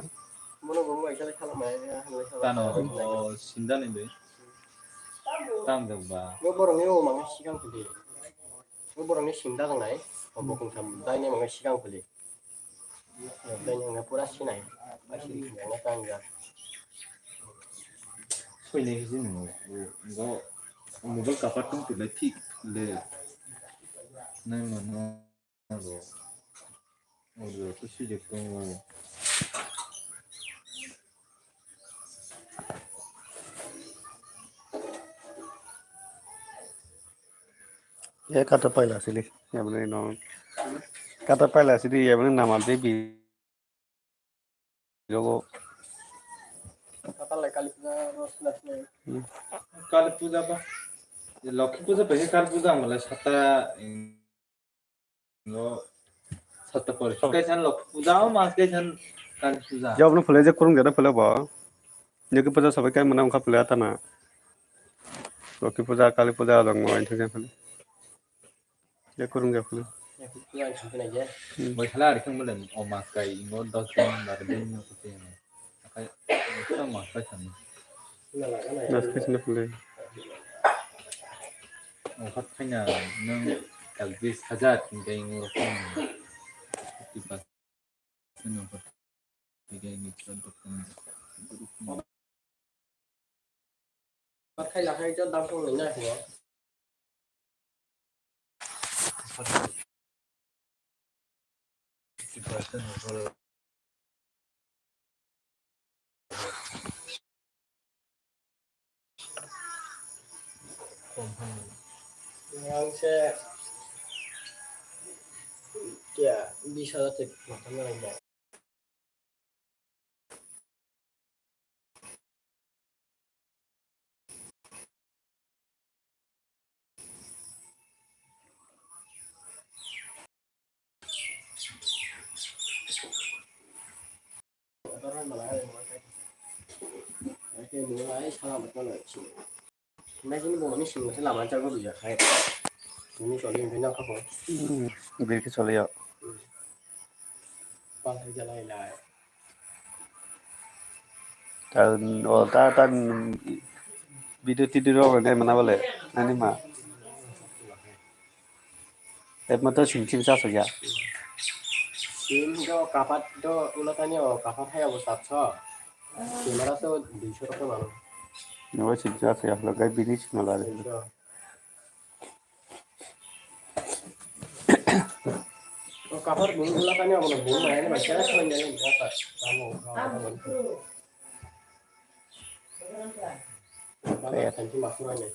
Tano, o, sinda ni de. Tang jok ba. Bo borok ni o mangni sikang kuli. Bo borok ni sinda tongnai. O bokong sam dai ni mangni sikang kuli. Dai ni mangni pura sinai. Bai si ni mangni tang jak. Soi ni si ni mo. Bo mobile kapat tong tu le thik le. Nai mo no. Abo, abo khe swijak tongo. E kata paila sili, yaboni no. Kata paila sili, yaboni nama debi. Jogo. Katal lai Kali Puja ro sila sila. Hmm. Kali Puja ba. Lokhi Puja bai Kali Puja ang malai sata, no, sata pore. Kaisa Lokhi Puja o mas kaisa Kali Puja. Jabno phule je kurung jada phule ba. Lokhi Puja sabai kai mana ongkha phule atana. Lokhi Puja, Kali Puja dong mo ain thang phule. Ya kurung ya kurung. Ya kurung ya kurung ya. Hmm. Bai khala ari kang malen o mas kai ingo dos din bar din no kutin. Akai, akai mas kai san. Mas kai san pule. O khat khaina nang kalbi saja tingkai ingo rokong. Ang se kya bis hajar tei matham nang ba. Nai sini bo ni sini se lama jago bija khai. Ini soli ini na kho. Hmm, birki soli ya. Pal hai jalai lai. Ta, o, ta, ta, video tidi ro ne mana bole. Ani ma. Ep ma to sing sing sa so ya. Sim do kapat do ulo tani o kapat hai abo satso. Camera to duiso rok mano. Ni wa sing sa so ya lo gai bini sing la re. Duiso. O kapat bung ulo tani abo bung mai ne mai sa so ya ni kapat. Tamo kapat. Kapat thank you masura ne.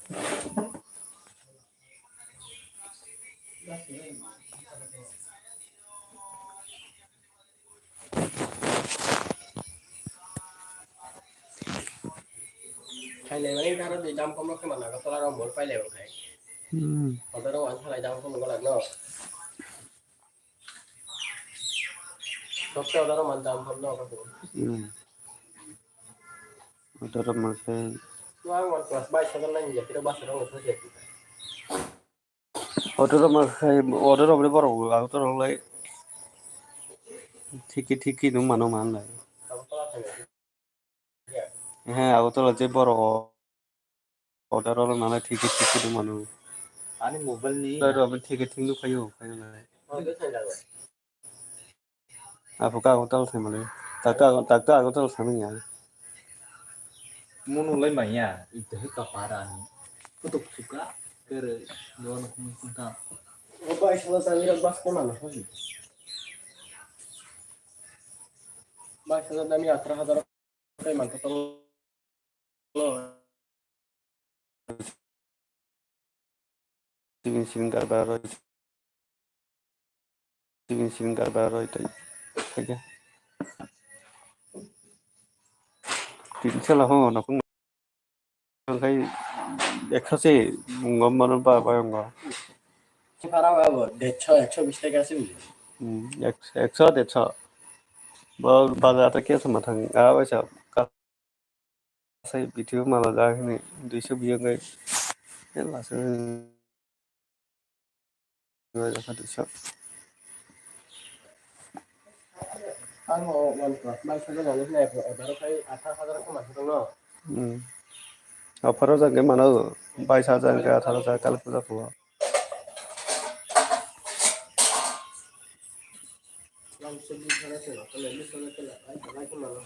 Khailai mani karo di dam kom rok khema naga tola rok mol pailai bo khai. Hmm. Odoro wan thalai dam kom golak no. Sokte odoro man dam kom no ko. Hmm. Odoro man khai. Tuang wan kelas bai sagal nang ya kira bas rong thok ya. Auto rok ma khai, auto rok ni borok bo auto rok lai thiki thiki nung mano man lai. He, auto rok je borok auto rok nang lai thiki thiki nung mano. Ani mobile ni. Auto rok thiki thik nung phaio, phaio lai. Apo ka auto rok thai mano. Takta, takta auto rok thai manya. Munu lai manya, ito he kapara ni. Kutuk suka, kere, doan kung kung ta. Opa, isla tani rak bas kona na hoji. Bai, isla tani athra hazar kai man to. Sibin sibin garba roi. Sibin sibin garba roi tai. Khaja. Tin sala ho na kung. Khai ekso se ngom mano ba ba ngo. Para ba bo, decho, ekso bis taka se. Hmm, ek-, ekso, decho. Bo bazar ta kesa mathang. A ba sa. Sai video mala jak hini duiso biyang gai. Lasa gai jakha duiso. Ang o one plus bai saja nang nai order kai athar hazar ko masuk no. Hmm. Offer o jang ke mana o bai saja ke athar hajar kal puja ko. Lam se bi sana se no, kala bi sana kala ai kala ko mana.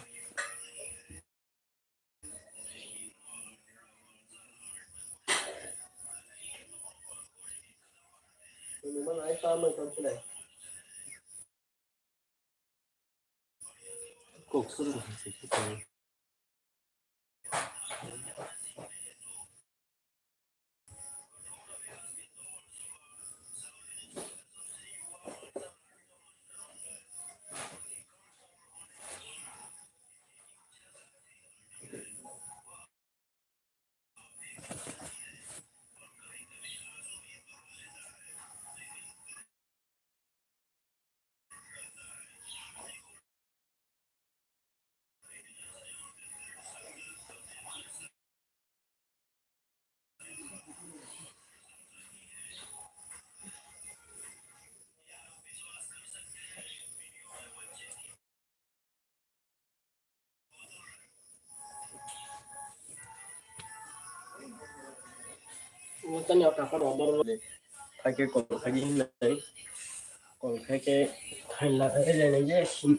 Tani o kapar order le. Khai khe call khai di hinwi. Call khai khe khaila ele nang je sim.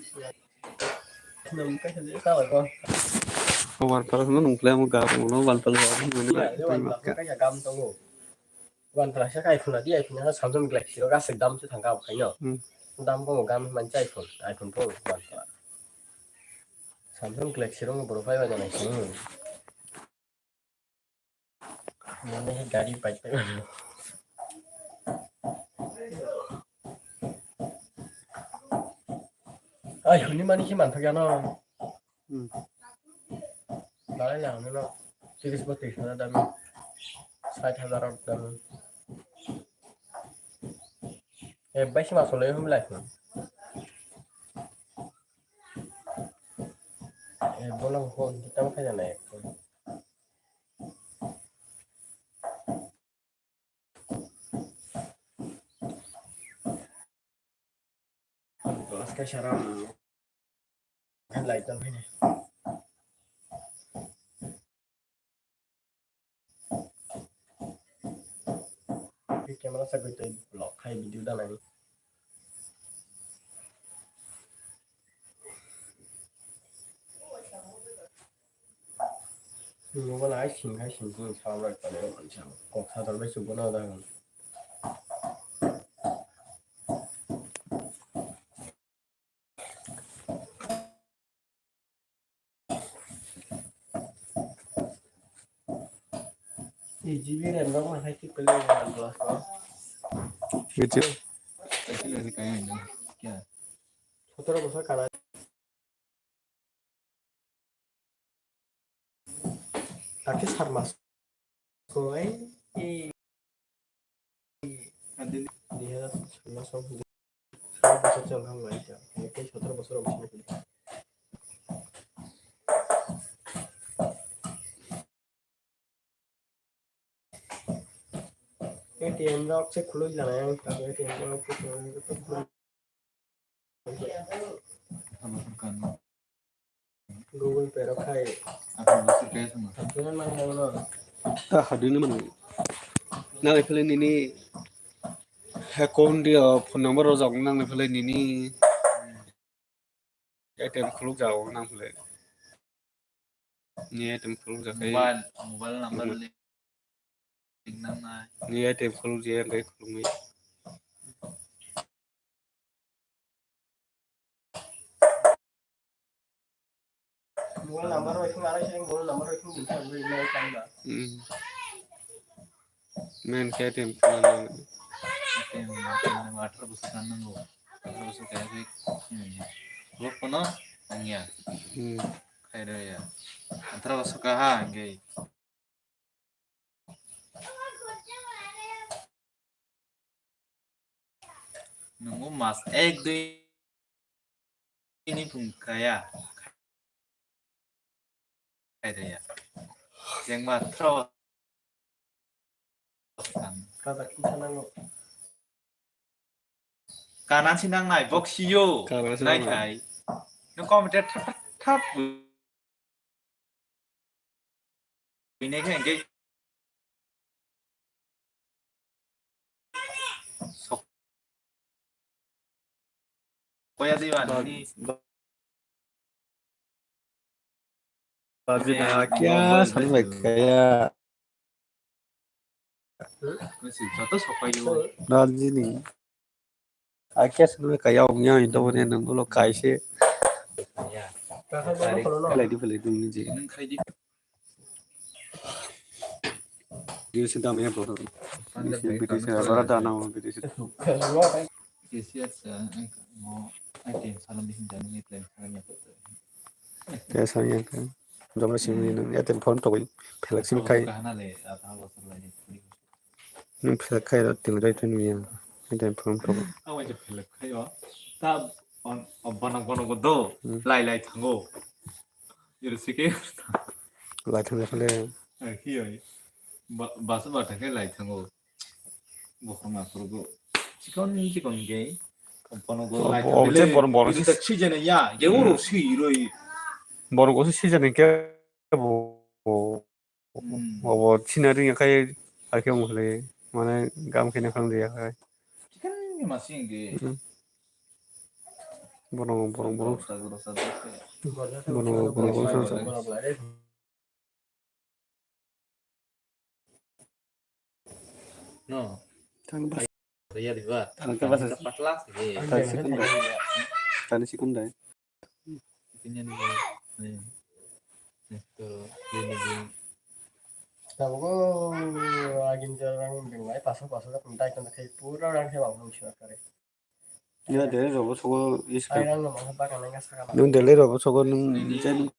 Nang kaisa je ka ko. Ko wan pala no nung kle mo ga mo no wan pala wa mo ni. Ya, ya, wan pala kai gam tongo. Wan pala sa kai phuna di ai phuna samsung galaxy ro ga se dam se thang ka khai no. Hmm. Dam ko gam man chai phone, iPhone phone wan pala. Samsung galaxy ro mo boro phai wa janai sung. Mane he gari bike pai mano. Ai, hwnwi mani khe manthok ya no. Hmm. Balai le hwnwi no. Tiris bo tiris hajar dami. Sait hajar dami. Eh, bai se ma solai hwnwi lai. Eh, bono hwn, tamo khaina nai. Kaisa ram. Light on phini. Camera sa gwi tei block khai video danani. Mobile ai sing khai sing sing salam rai tong kok sadar bai chubo na da. Eight G B RAM rok ma hai khe pele glass o. Video. Sotoro bosor kana. Dakhe sar mas. Koi. Dui hajar solo song. Solo bosor chal thang lai ta. Ekai sotoro bosor bosor. A T M rok se khului lana yang ta A T M rok se khului. Google Pay rok khai. Apa masuk ke sama? Apa yang nang nang nang? Ta hadini mani. Nang phele nini account dia phone number rok nang phele nini. A T M khuluk jago nang phele. Ni A T M khuluk jakai. Mobile, mobile number link nangnai. Ni A T M khuluk je ang kai khuluk ni. Mobile number rok mobile number rok. Hmm. Men khe A T M khuluknani. A T M, A T M nang atharo bosor kan nango. Atharo bosor kaya khe, hmm. Khuluk kono ongya. Hmm. Khairokya. Atharo bosor kaha hingke. Nungo mas ek dui ni phung kaya. Kaya. Jeng ma thro. Kanan si nang nai bok siyo. Kanan si nai nang nai. Thai. Nung kom te thap thap thap. Ini khe hingke sok-, koya di ba nini. Ba-, ba-, kya mobile sanu bai kaya. Joto sokayo. Rajini. Akhe sanu kaya ongya into bone nang bolo kaise. Ya. Pelai di pelai di niji. Nang khai di. Dia sedang ya bro. Bidisi abara dana bidisi. K C S, eh, mo, I T M salam di hinjani ni plan salam ya. Kaya salam ya kan. Jomai simi nang A T M phone togwi phelak simi khai. Kahana le, ah, ta bosor lai ni. Nung phelak khai ro ting rai tun ya. A T M phone togwi. Aw ai phelak khai o. Ta on, on bono bono go do. Hmm. Lai lai thango. Iro sike. Lai thang le. Ai ki oi. Ba, basa ba thang lai thango. Bokhorok nakhorok go. Chikon chikon ge. Bono go lai thang le. Borok borok si jene ya. Ye oro si roi. Borok go si jene ke bo. Hmm. Obo scenery ya kai ake ong le. Mane gam kene phang de ya kai. Chikon ge masing ge. Hmm. Borok borok borok. Borok borok borok. No. Thang bas. Riya diba. Thang ke bas. Patla sih. Thang sikun dai. Thang sikun dai. Ipinya ni. Ni. Ni to, ni, ni, ni. Tabugo agin jarang bengai paso paso tak mentai kan kai pura orang ke bang sih kare. Ya, Delhi robo sogo is. Ai rang no mangsa pa kan nang saka. Nung Delhi robo sogo nung je nung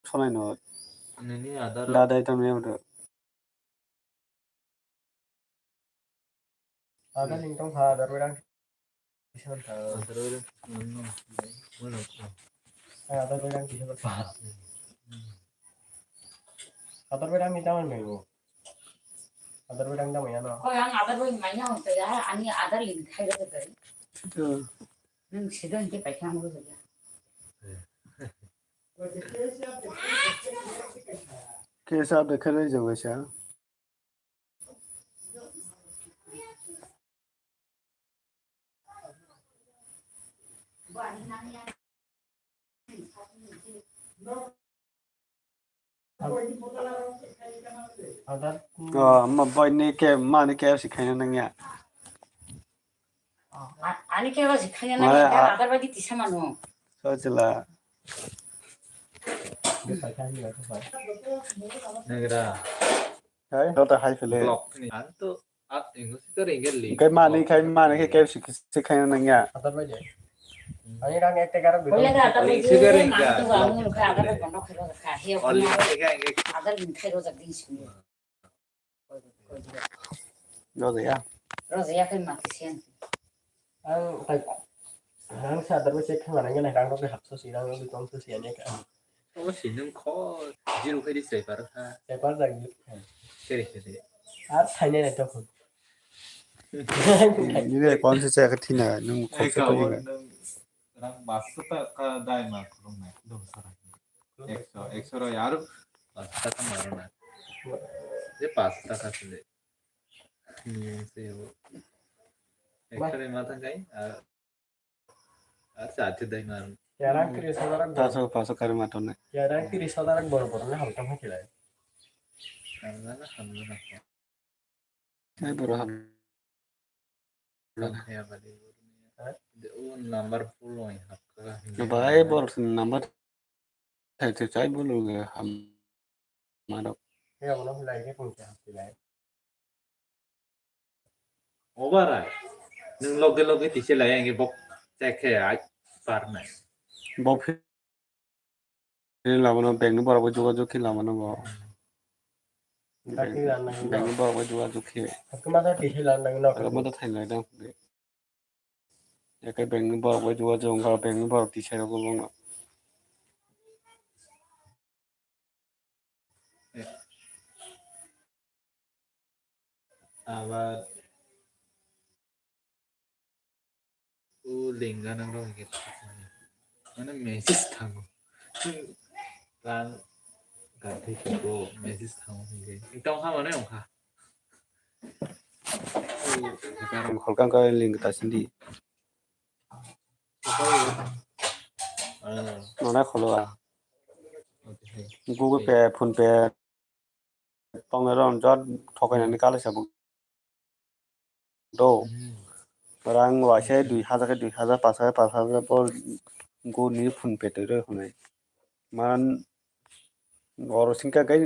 sonai no. Nini adar. Da dai tam ya udah. Adar ning tong ha adar berang. Adar berang. Mana? Ai adar berang kisa pa. Adar berang ni taman mengo. Adar berang da maya no. Koi ang adar bai maya hon taya, ani adar link khai da kai. Nwng sida hinkhe paikha ang rwjak ya. Kesa de khe rwjak waisa. Aadhaar. Oh, ma boy ni ke, ma ni ke si khaina nangya. Oh, a-, ani ke ba si khaina nangya, Aadhaar ba di tisa mano. So chila. Nagra. Hai, kota hai fele. Block ni. Ang to, ah, ingo si to ringgit li. Kai mani, kai mani, kai, kai si, si khaina nangya. Aadhaar ba di. Ani rang ek tekar. Bolle da ta. Ani sigaret ja. Ang to ang nu kha, aga to bondo khiro kha. He. Oli, ega, ega. Aadhaar bin khairo jak din sini. Roja ya. Roja ya kai ma kisian. Ang kai. Ang sa Aadhaar ba check kha mana ngena rang rok hap so si rang rok tong so si ani ka. Obo si nung kho zero khai di sai par kha. Sai par jak. Seri seri. Ar thainai nai to khun. Nini kon se chaya khe thina, nwng khoroksa khawi nung rang paanch sho taka dai ma khulum nai, do sara. Ekso, ekso rok yar paanch sho taka ma rwna. Je paanch sho taka sile. Nwng se bo. Ekso rok ma thang kai, ah, ah, sa te dai ma rwna. Yarang tris hajar. Paanch sho, paanch sho kari ma tonne. Yarang tris hajar bor bor na halka ma khilai. Hamla na, hamla na. Hai borok ham. Hai? De, o number full oi hapkha. Bai borok number thai thai chai bolo ge ham. Marok. He abono hilai ke pungsa hapsilai. Obarai. Nwng loge loge tise lai ang bok chai khe ai par nai. Bok Khe lamano bank ni borok bai jogajog khe lamano bo. Bank ni borok bai jogajog khe. Agama da thainai dang. Eke bank ni borok bai jogajog wngkha, bank ni borok tisai rogo bono. Abar o link ganang rok hingke mane message thango. Rang ganthai kebo message thango hingke. Tong ha mane ongkha. Holkang ka link ta sindi. Mana kholo a. Google Pay, PhonePe, tongnai rok jot thokainani kalaisa bo. Do. Rang waisa dui hajar khe dui hajar, paanch hajar paanch hajar bo guni PhonePe twi rw hwnwi. Man oro singkha khe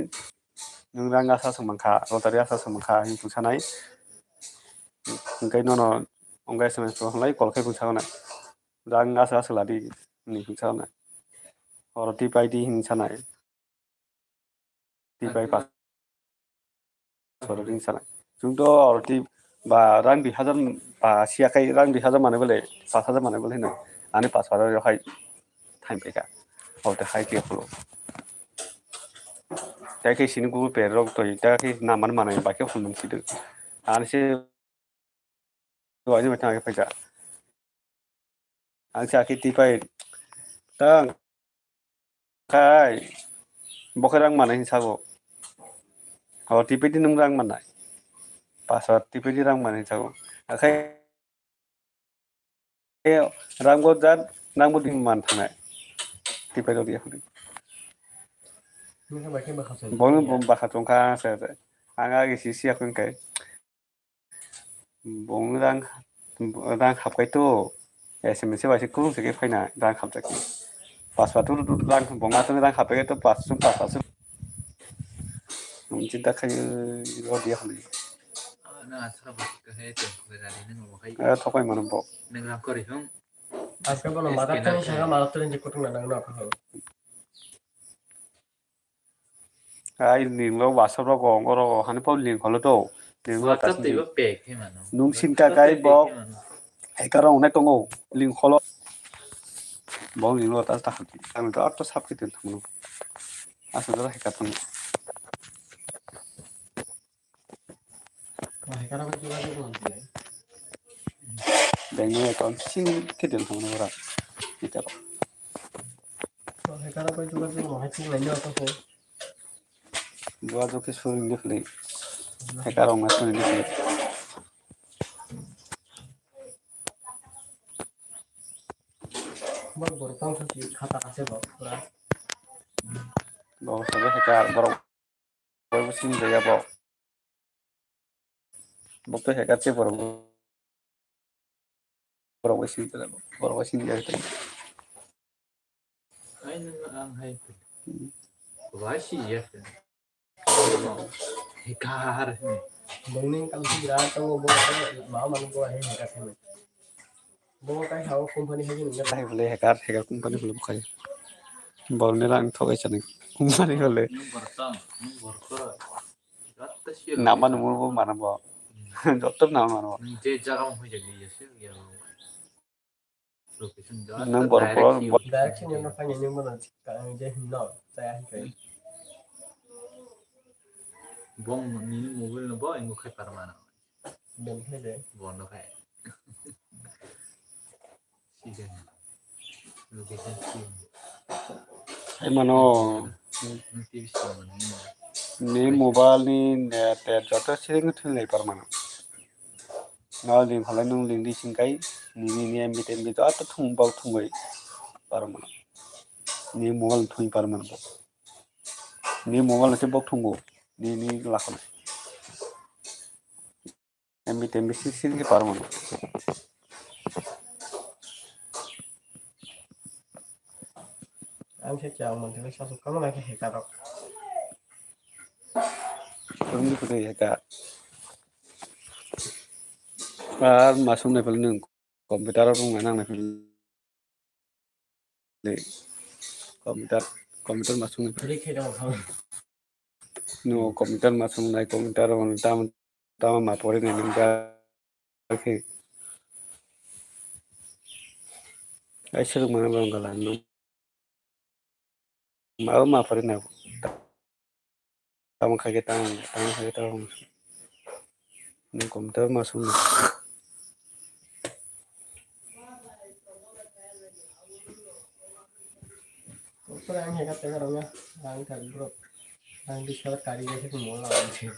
nwng rang asa swng mankha, lottery asa swng mankha hinwi sanai. Hwnkhe nono wngkha S M S hwnlai call khai phunsa hwnai. Rang asa asa ladi hinwi phunsa hwnai. Oro twi paidi hinwi sanai. Twi pai paanch hajar ring sanai. Chwng to oro twi ba rang dui hajar ba siya khai rang dui hajar manwi bole paanch hajar manwi bole hino. Ani paanch hajar yo hai thaim paikha. Oro twi hai khe khulo. Tai khe sini Google Pay rok toi ta khe number manwi ba khe phone nung sidu. Ani se Waini bai thang khe phaikha. Ang sa khe twi pai. Tang. Khai. Bo khe rang manai hinwi sago. Ho twi pai di nwng rang manai. Paanch hajar twi pai di rang manai hinwi sago. Akhai rang bo jat nang bo di man thangnai. Twi pai rw di akhai. Bono bo bakha chwng kha se. Ang agi si siya khun kai. Bong rang, rang hapkai to, S M S bai se kurung se ke phaina rang hapjak. Pas pa tu rang bong atong rang hapkai to pas sung pas asung. Nung chinta khai lo dia hali. Na asra ba ka he to, berari nang mo khai. Eh, thokai mano bo. Nang rang kori hong. Aska bono mata tani saka mata tani kutung na nang no ka. Ai, ning lo WhatsApp rogo, oro hani pau link holo to. Ning lo WhatsApp twi bo pack khe mano. Nung sin ka kai bo. Hacker rok onek tongo, link holo. Bo ning lo ta ta. Kami to ato sap khe tong thangno. Asa jora hacker tong. Hacker rok jora jora. Tengno account sing khe den thangno ora. Ita. To hacker bai jogajog no hai thik lai no to. Jogajog khe suri ni phli. Hacker rok na suri ni phli. Bor bor tang thang ki khata ase bo pura. Bo sabe hacker borok. Borok bo sini jaya bo. Bo to hacker se borok. Borok bo sini jaya bo. Borok bo sini jaya. Hai nang ang hai. Wai si ya. Hacker. Bongni kal si ra to bo ma man bo hai hacker se. Bo kai hao company hai ni. Hai bole hacker, hacker company bole kai. Borok ni rang thogai chani company bole. Nang borok tang, nang borok tang. Nama nungmung bo mana bo. Joto nama mana bo. Je jaga mo hoi jadi ya sih ya. Location jaga. Nang borok direct borok. Direction yang nak tanya ni mana? Kang je no, saya hai kai. Bong ni mobile no bo ingo khai parmana. Bong khai de. Bong no khai. Hai mano. Ni mobile ni net tet joto siring thwng lai par mano. No ling khalai nung ling di sing kai ni ni ni M B M B joto thung bal thung bai par mano. Ni mobile thung par mano. Ni mobile se bok thungo. Ni ni lakho. M B M B six six ke parman. Ang se chang man thang sa su kamo na ke heka rok. Ang ni kudai heka. Ar masum na pal nung computer rok nang na pal. Computer, computer masung ni. Ri khe dong thang. No, computer masung nai, computer on tam, tam ma pore nai nang ja khe. Ai sir mana bang gala no. Ma ma pore na. Tamo khai khe tamo, tamo khai khe tamo. Nung computer masung ni. Computer ang heka tega rong ya, ang kari bro. Ang di sabar kari ya sih mau lawan sih.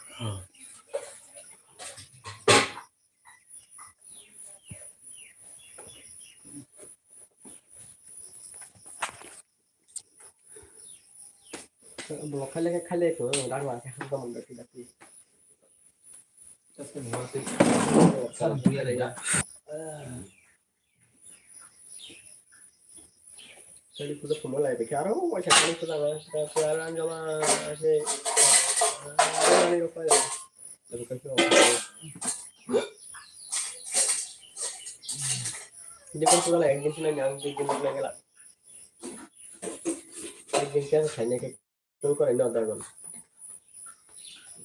Bo khaile khe khaile ko rang la khe hamkha munda twi dakti. Kali puja phumo lai bekhe aro waisa kali puja ba puja rang jama se ani rokha ya. Ini kan puja lai ekdin sinai ang ekdin lai gela. Ekdin kya khaine ke. Tun kore no dagon.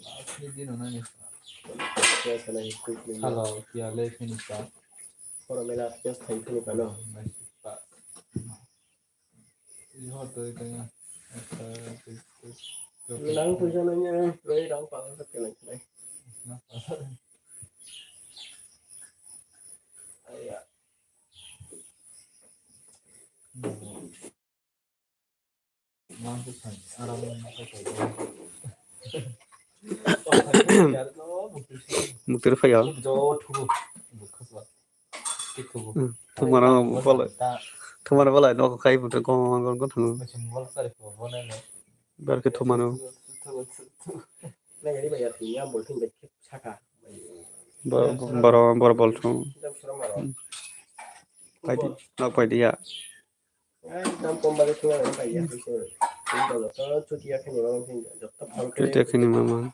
Last ni dino nani. Kya sana hi quick ni. Hello, kya le finish ka. Koro mela kya thai finish ka no. Nice pa. Iho to ito ya. Nang puja nanya, roi rang pa sa kena kena. Aya. Muktir phaiya. Thumano bala. Thumano bala no khai buto kon kon kon thung. Bar ke thumano. Boro boro boro bol thung. Paidi nok paidi ya. Ekdam kom bagwi thwngna nang pai ya khe se. Chini dol joto chuti ya khe ni mama khe joto phal khe. Chuti ya khe ni mama.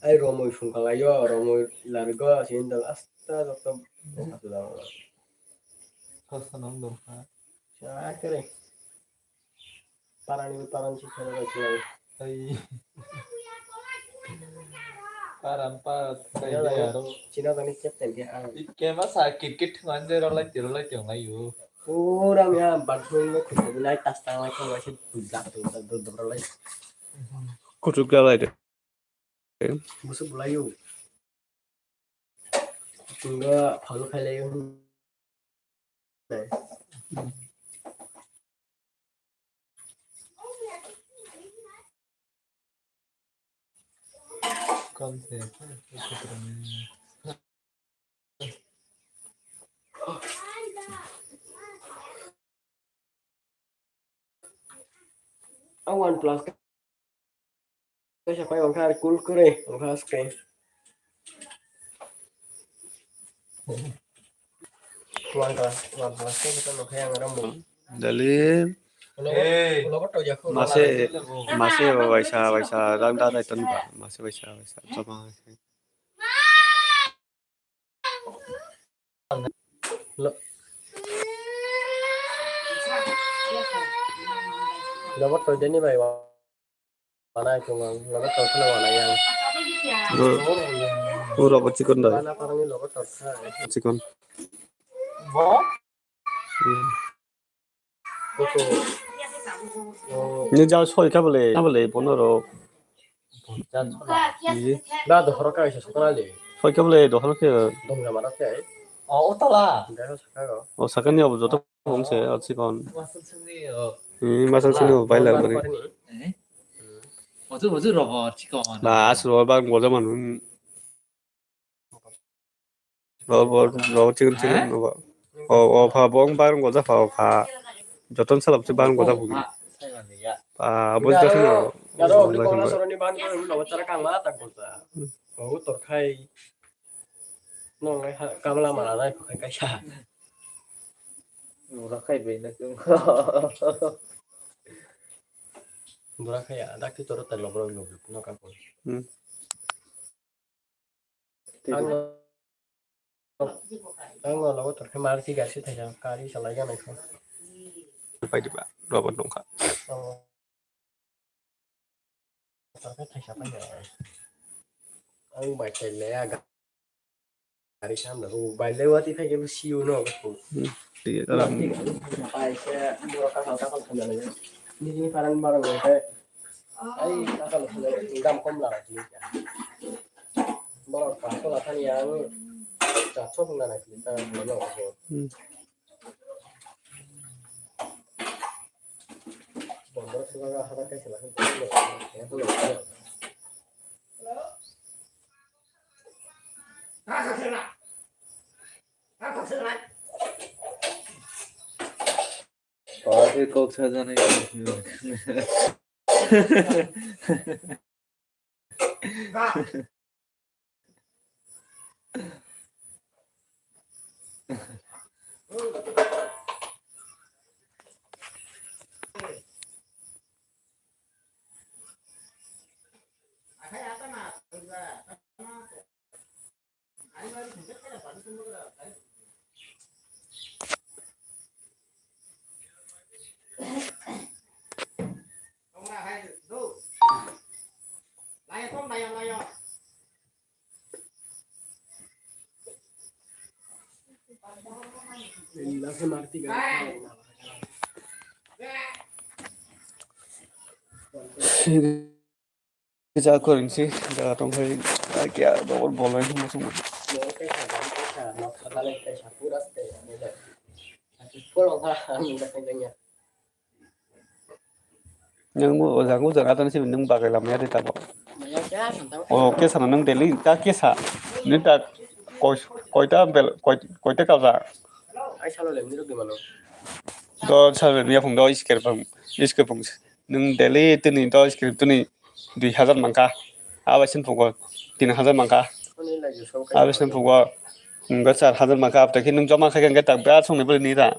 Ai romoi sungkha lai yo, romoi largo chini dol asta joto bokha suda. Kosa nang dol kha. Cha kere. Parani parani si khana bai khe. Ai. Param pa. China jani captain khe ang. Kema sa cricket thwngmani je rwlai twi rwlai twi wnglai o. Pura miya bathroom no khwtwmwi nai tas tanglai thangbai se bujak tong ta dor dor lai. Kuchuk jalai de. Busu bulai o. Tunga phalu khailai o. Ang OnePlus kaisa pai wngkha, ar cool kwrwi wngkha swkang. OnePlus, OnePlus kaisa pai wngkha, ang oro mung. Dali. Ulo, ulo ko toya ko. Mase, mase waisa, waisa, rang da dai ton ba, mase waisa, waisa, joma. Lo-, lobo toideni bai wa-, wanai tongo, lobo toikheno wanai ang. Uro bo chikon dai. Bana parani lobo toikha. Chikon. Bo? Hmm. Ni jao soi kha bole, kha bole, bono rok. Ba dohoro kaisa sokna le. Soi kha bole, dohoro khe. Dongna mara khe. O, o tala. Dai ho saka go. O, sakani abo joto bong se, o chikon. Masal sini, o. Hmm, masal sini, o, bai la bari. Eh? Ojo, ojo, robo, chikon. Ba, asro, ba, goja manu. Bo, bo, bo, chicken, chicken, bo. O, o, pha, bo, wng barang goja pha, o, pha. Joton salap se barang goja phugi. Ah, bo jasa no. Aro, bo, bo, bo, soroni ban ko, bo, chara kang ma, tak goja. O, torkhai. No, ngai ha, kamla mala nai, khai, khai sa. Mura khai be na kung. Mura khai, adak ti toro talo, bro, no, no, ka ko. Hmm. Ang, ang no logo torkhe Maruti gari se thaisa, gari salai ya naikho. Pai diba, robot nongkha. Oh. Torkhe thaisa pai ya. Ang bai thai le ya, gari sam da, bai le wati phai ke siu no ko. Hmm, tiga kalam. Pai se, mura ka ka ka ka. Ni ni paran barang ngai. Ai, takal gam kom la rakhni. Borok paso lakhani ang chathok na rakhni ta mano ko. Hmm. Borok suka hada kai sala kan. Ake kok sajana. Kisa koring si jaga tong khai kya double bol lai mo sung. Nang o jaga o jaga tong si nang bagai lam ya de tabo. O kesa nang daily ta kesa ni ta koi koita bel koi koita kaja. Do salbe miya phung do iskir phung iskir phung nang daily tini do iskir tini dui hazar mangka. Abai sin phugo tin hazar mangka. Abai sin phugo nungga char hazar mangka. Abtaki nung joma khai khe tak ba song ni bwlai ni ra.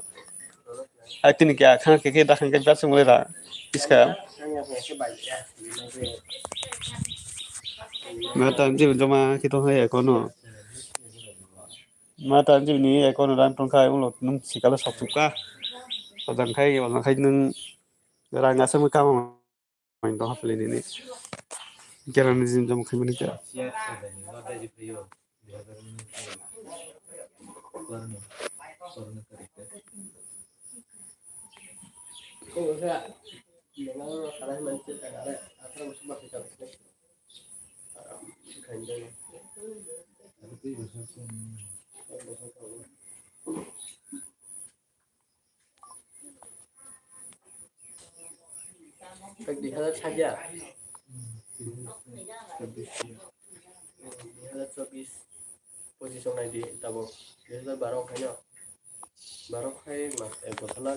Ai tini kya khang khe khe da khang khe ba song ni ra. Iska. Ma tan ji joma khe to hai kono. Ma tan ji ni kono ran tong khai ulo nung sikala sok ka. Ojang khai ojang khai nung rang asam ka. Main tong hapli nini. Kera ni jim jam khai mani kera. Dui hazar sajya. Dui hazar chobis, pochis wng nai di tabok. Dui hazar baro wng khaino. Baro khai mas ek bosor na.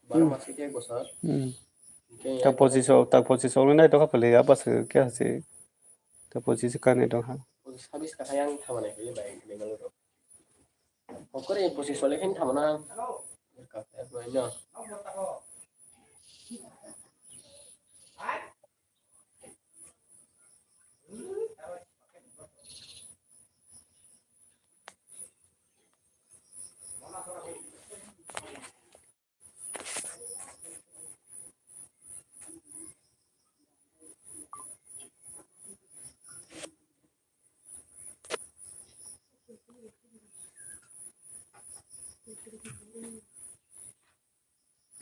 Baro mas khe ek bosor. Hmm. Hingke Ta pochis o, ta pochis o nai to kapali apa se kya se. Ta pochis ka ne to ha. Sabis ka yang thamane ko bai Bangalore. Okore pochis o lekhen thamana. Ka no.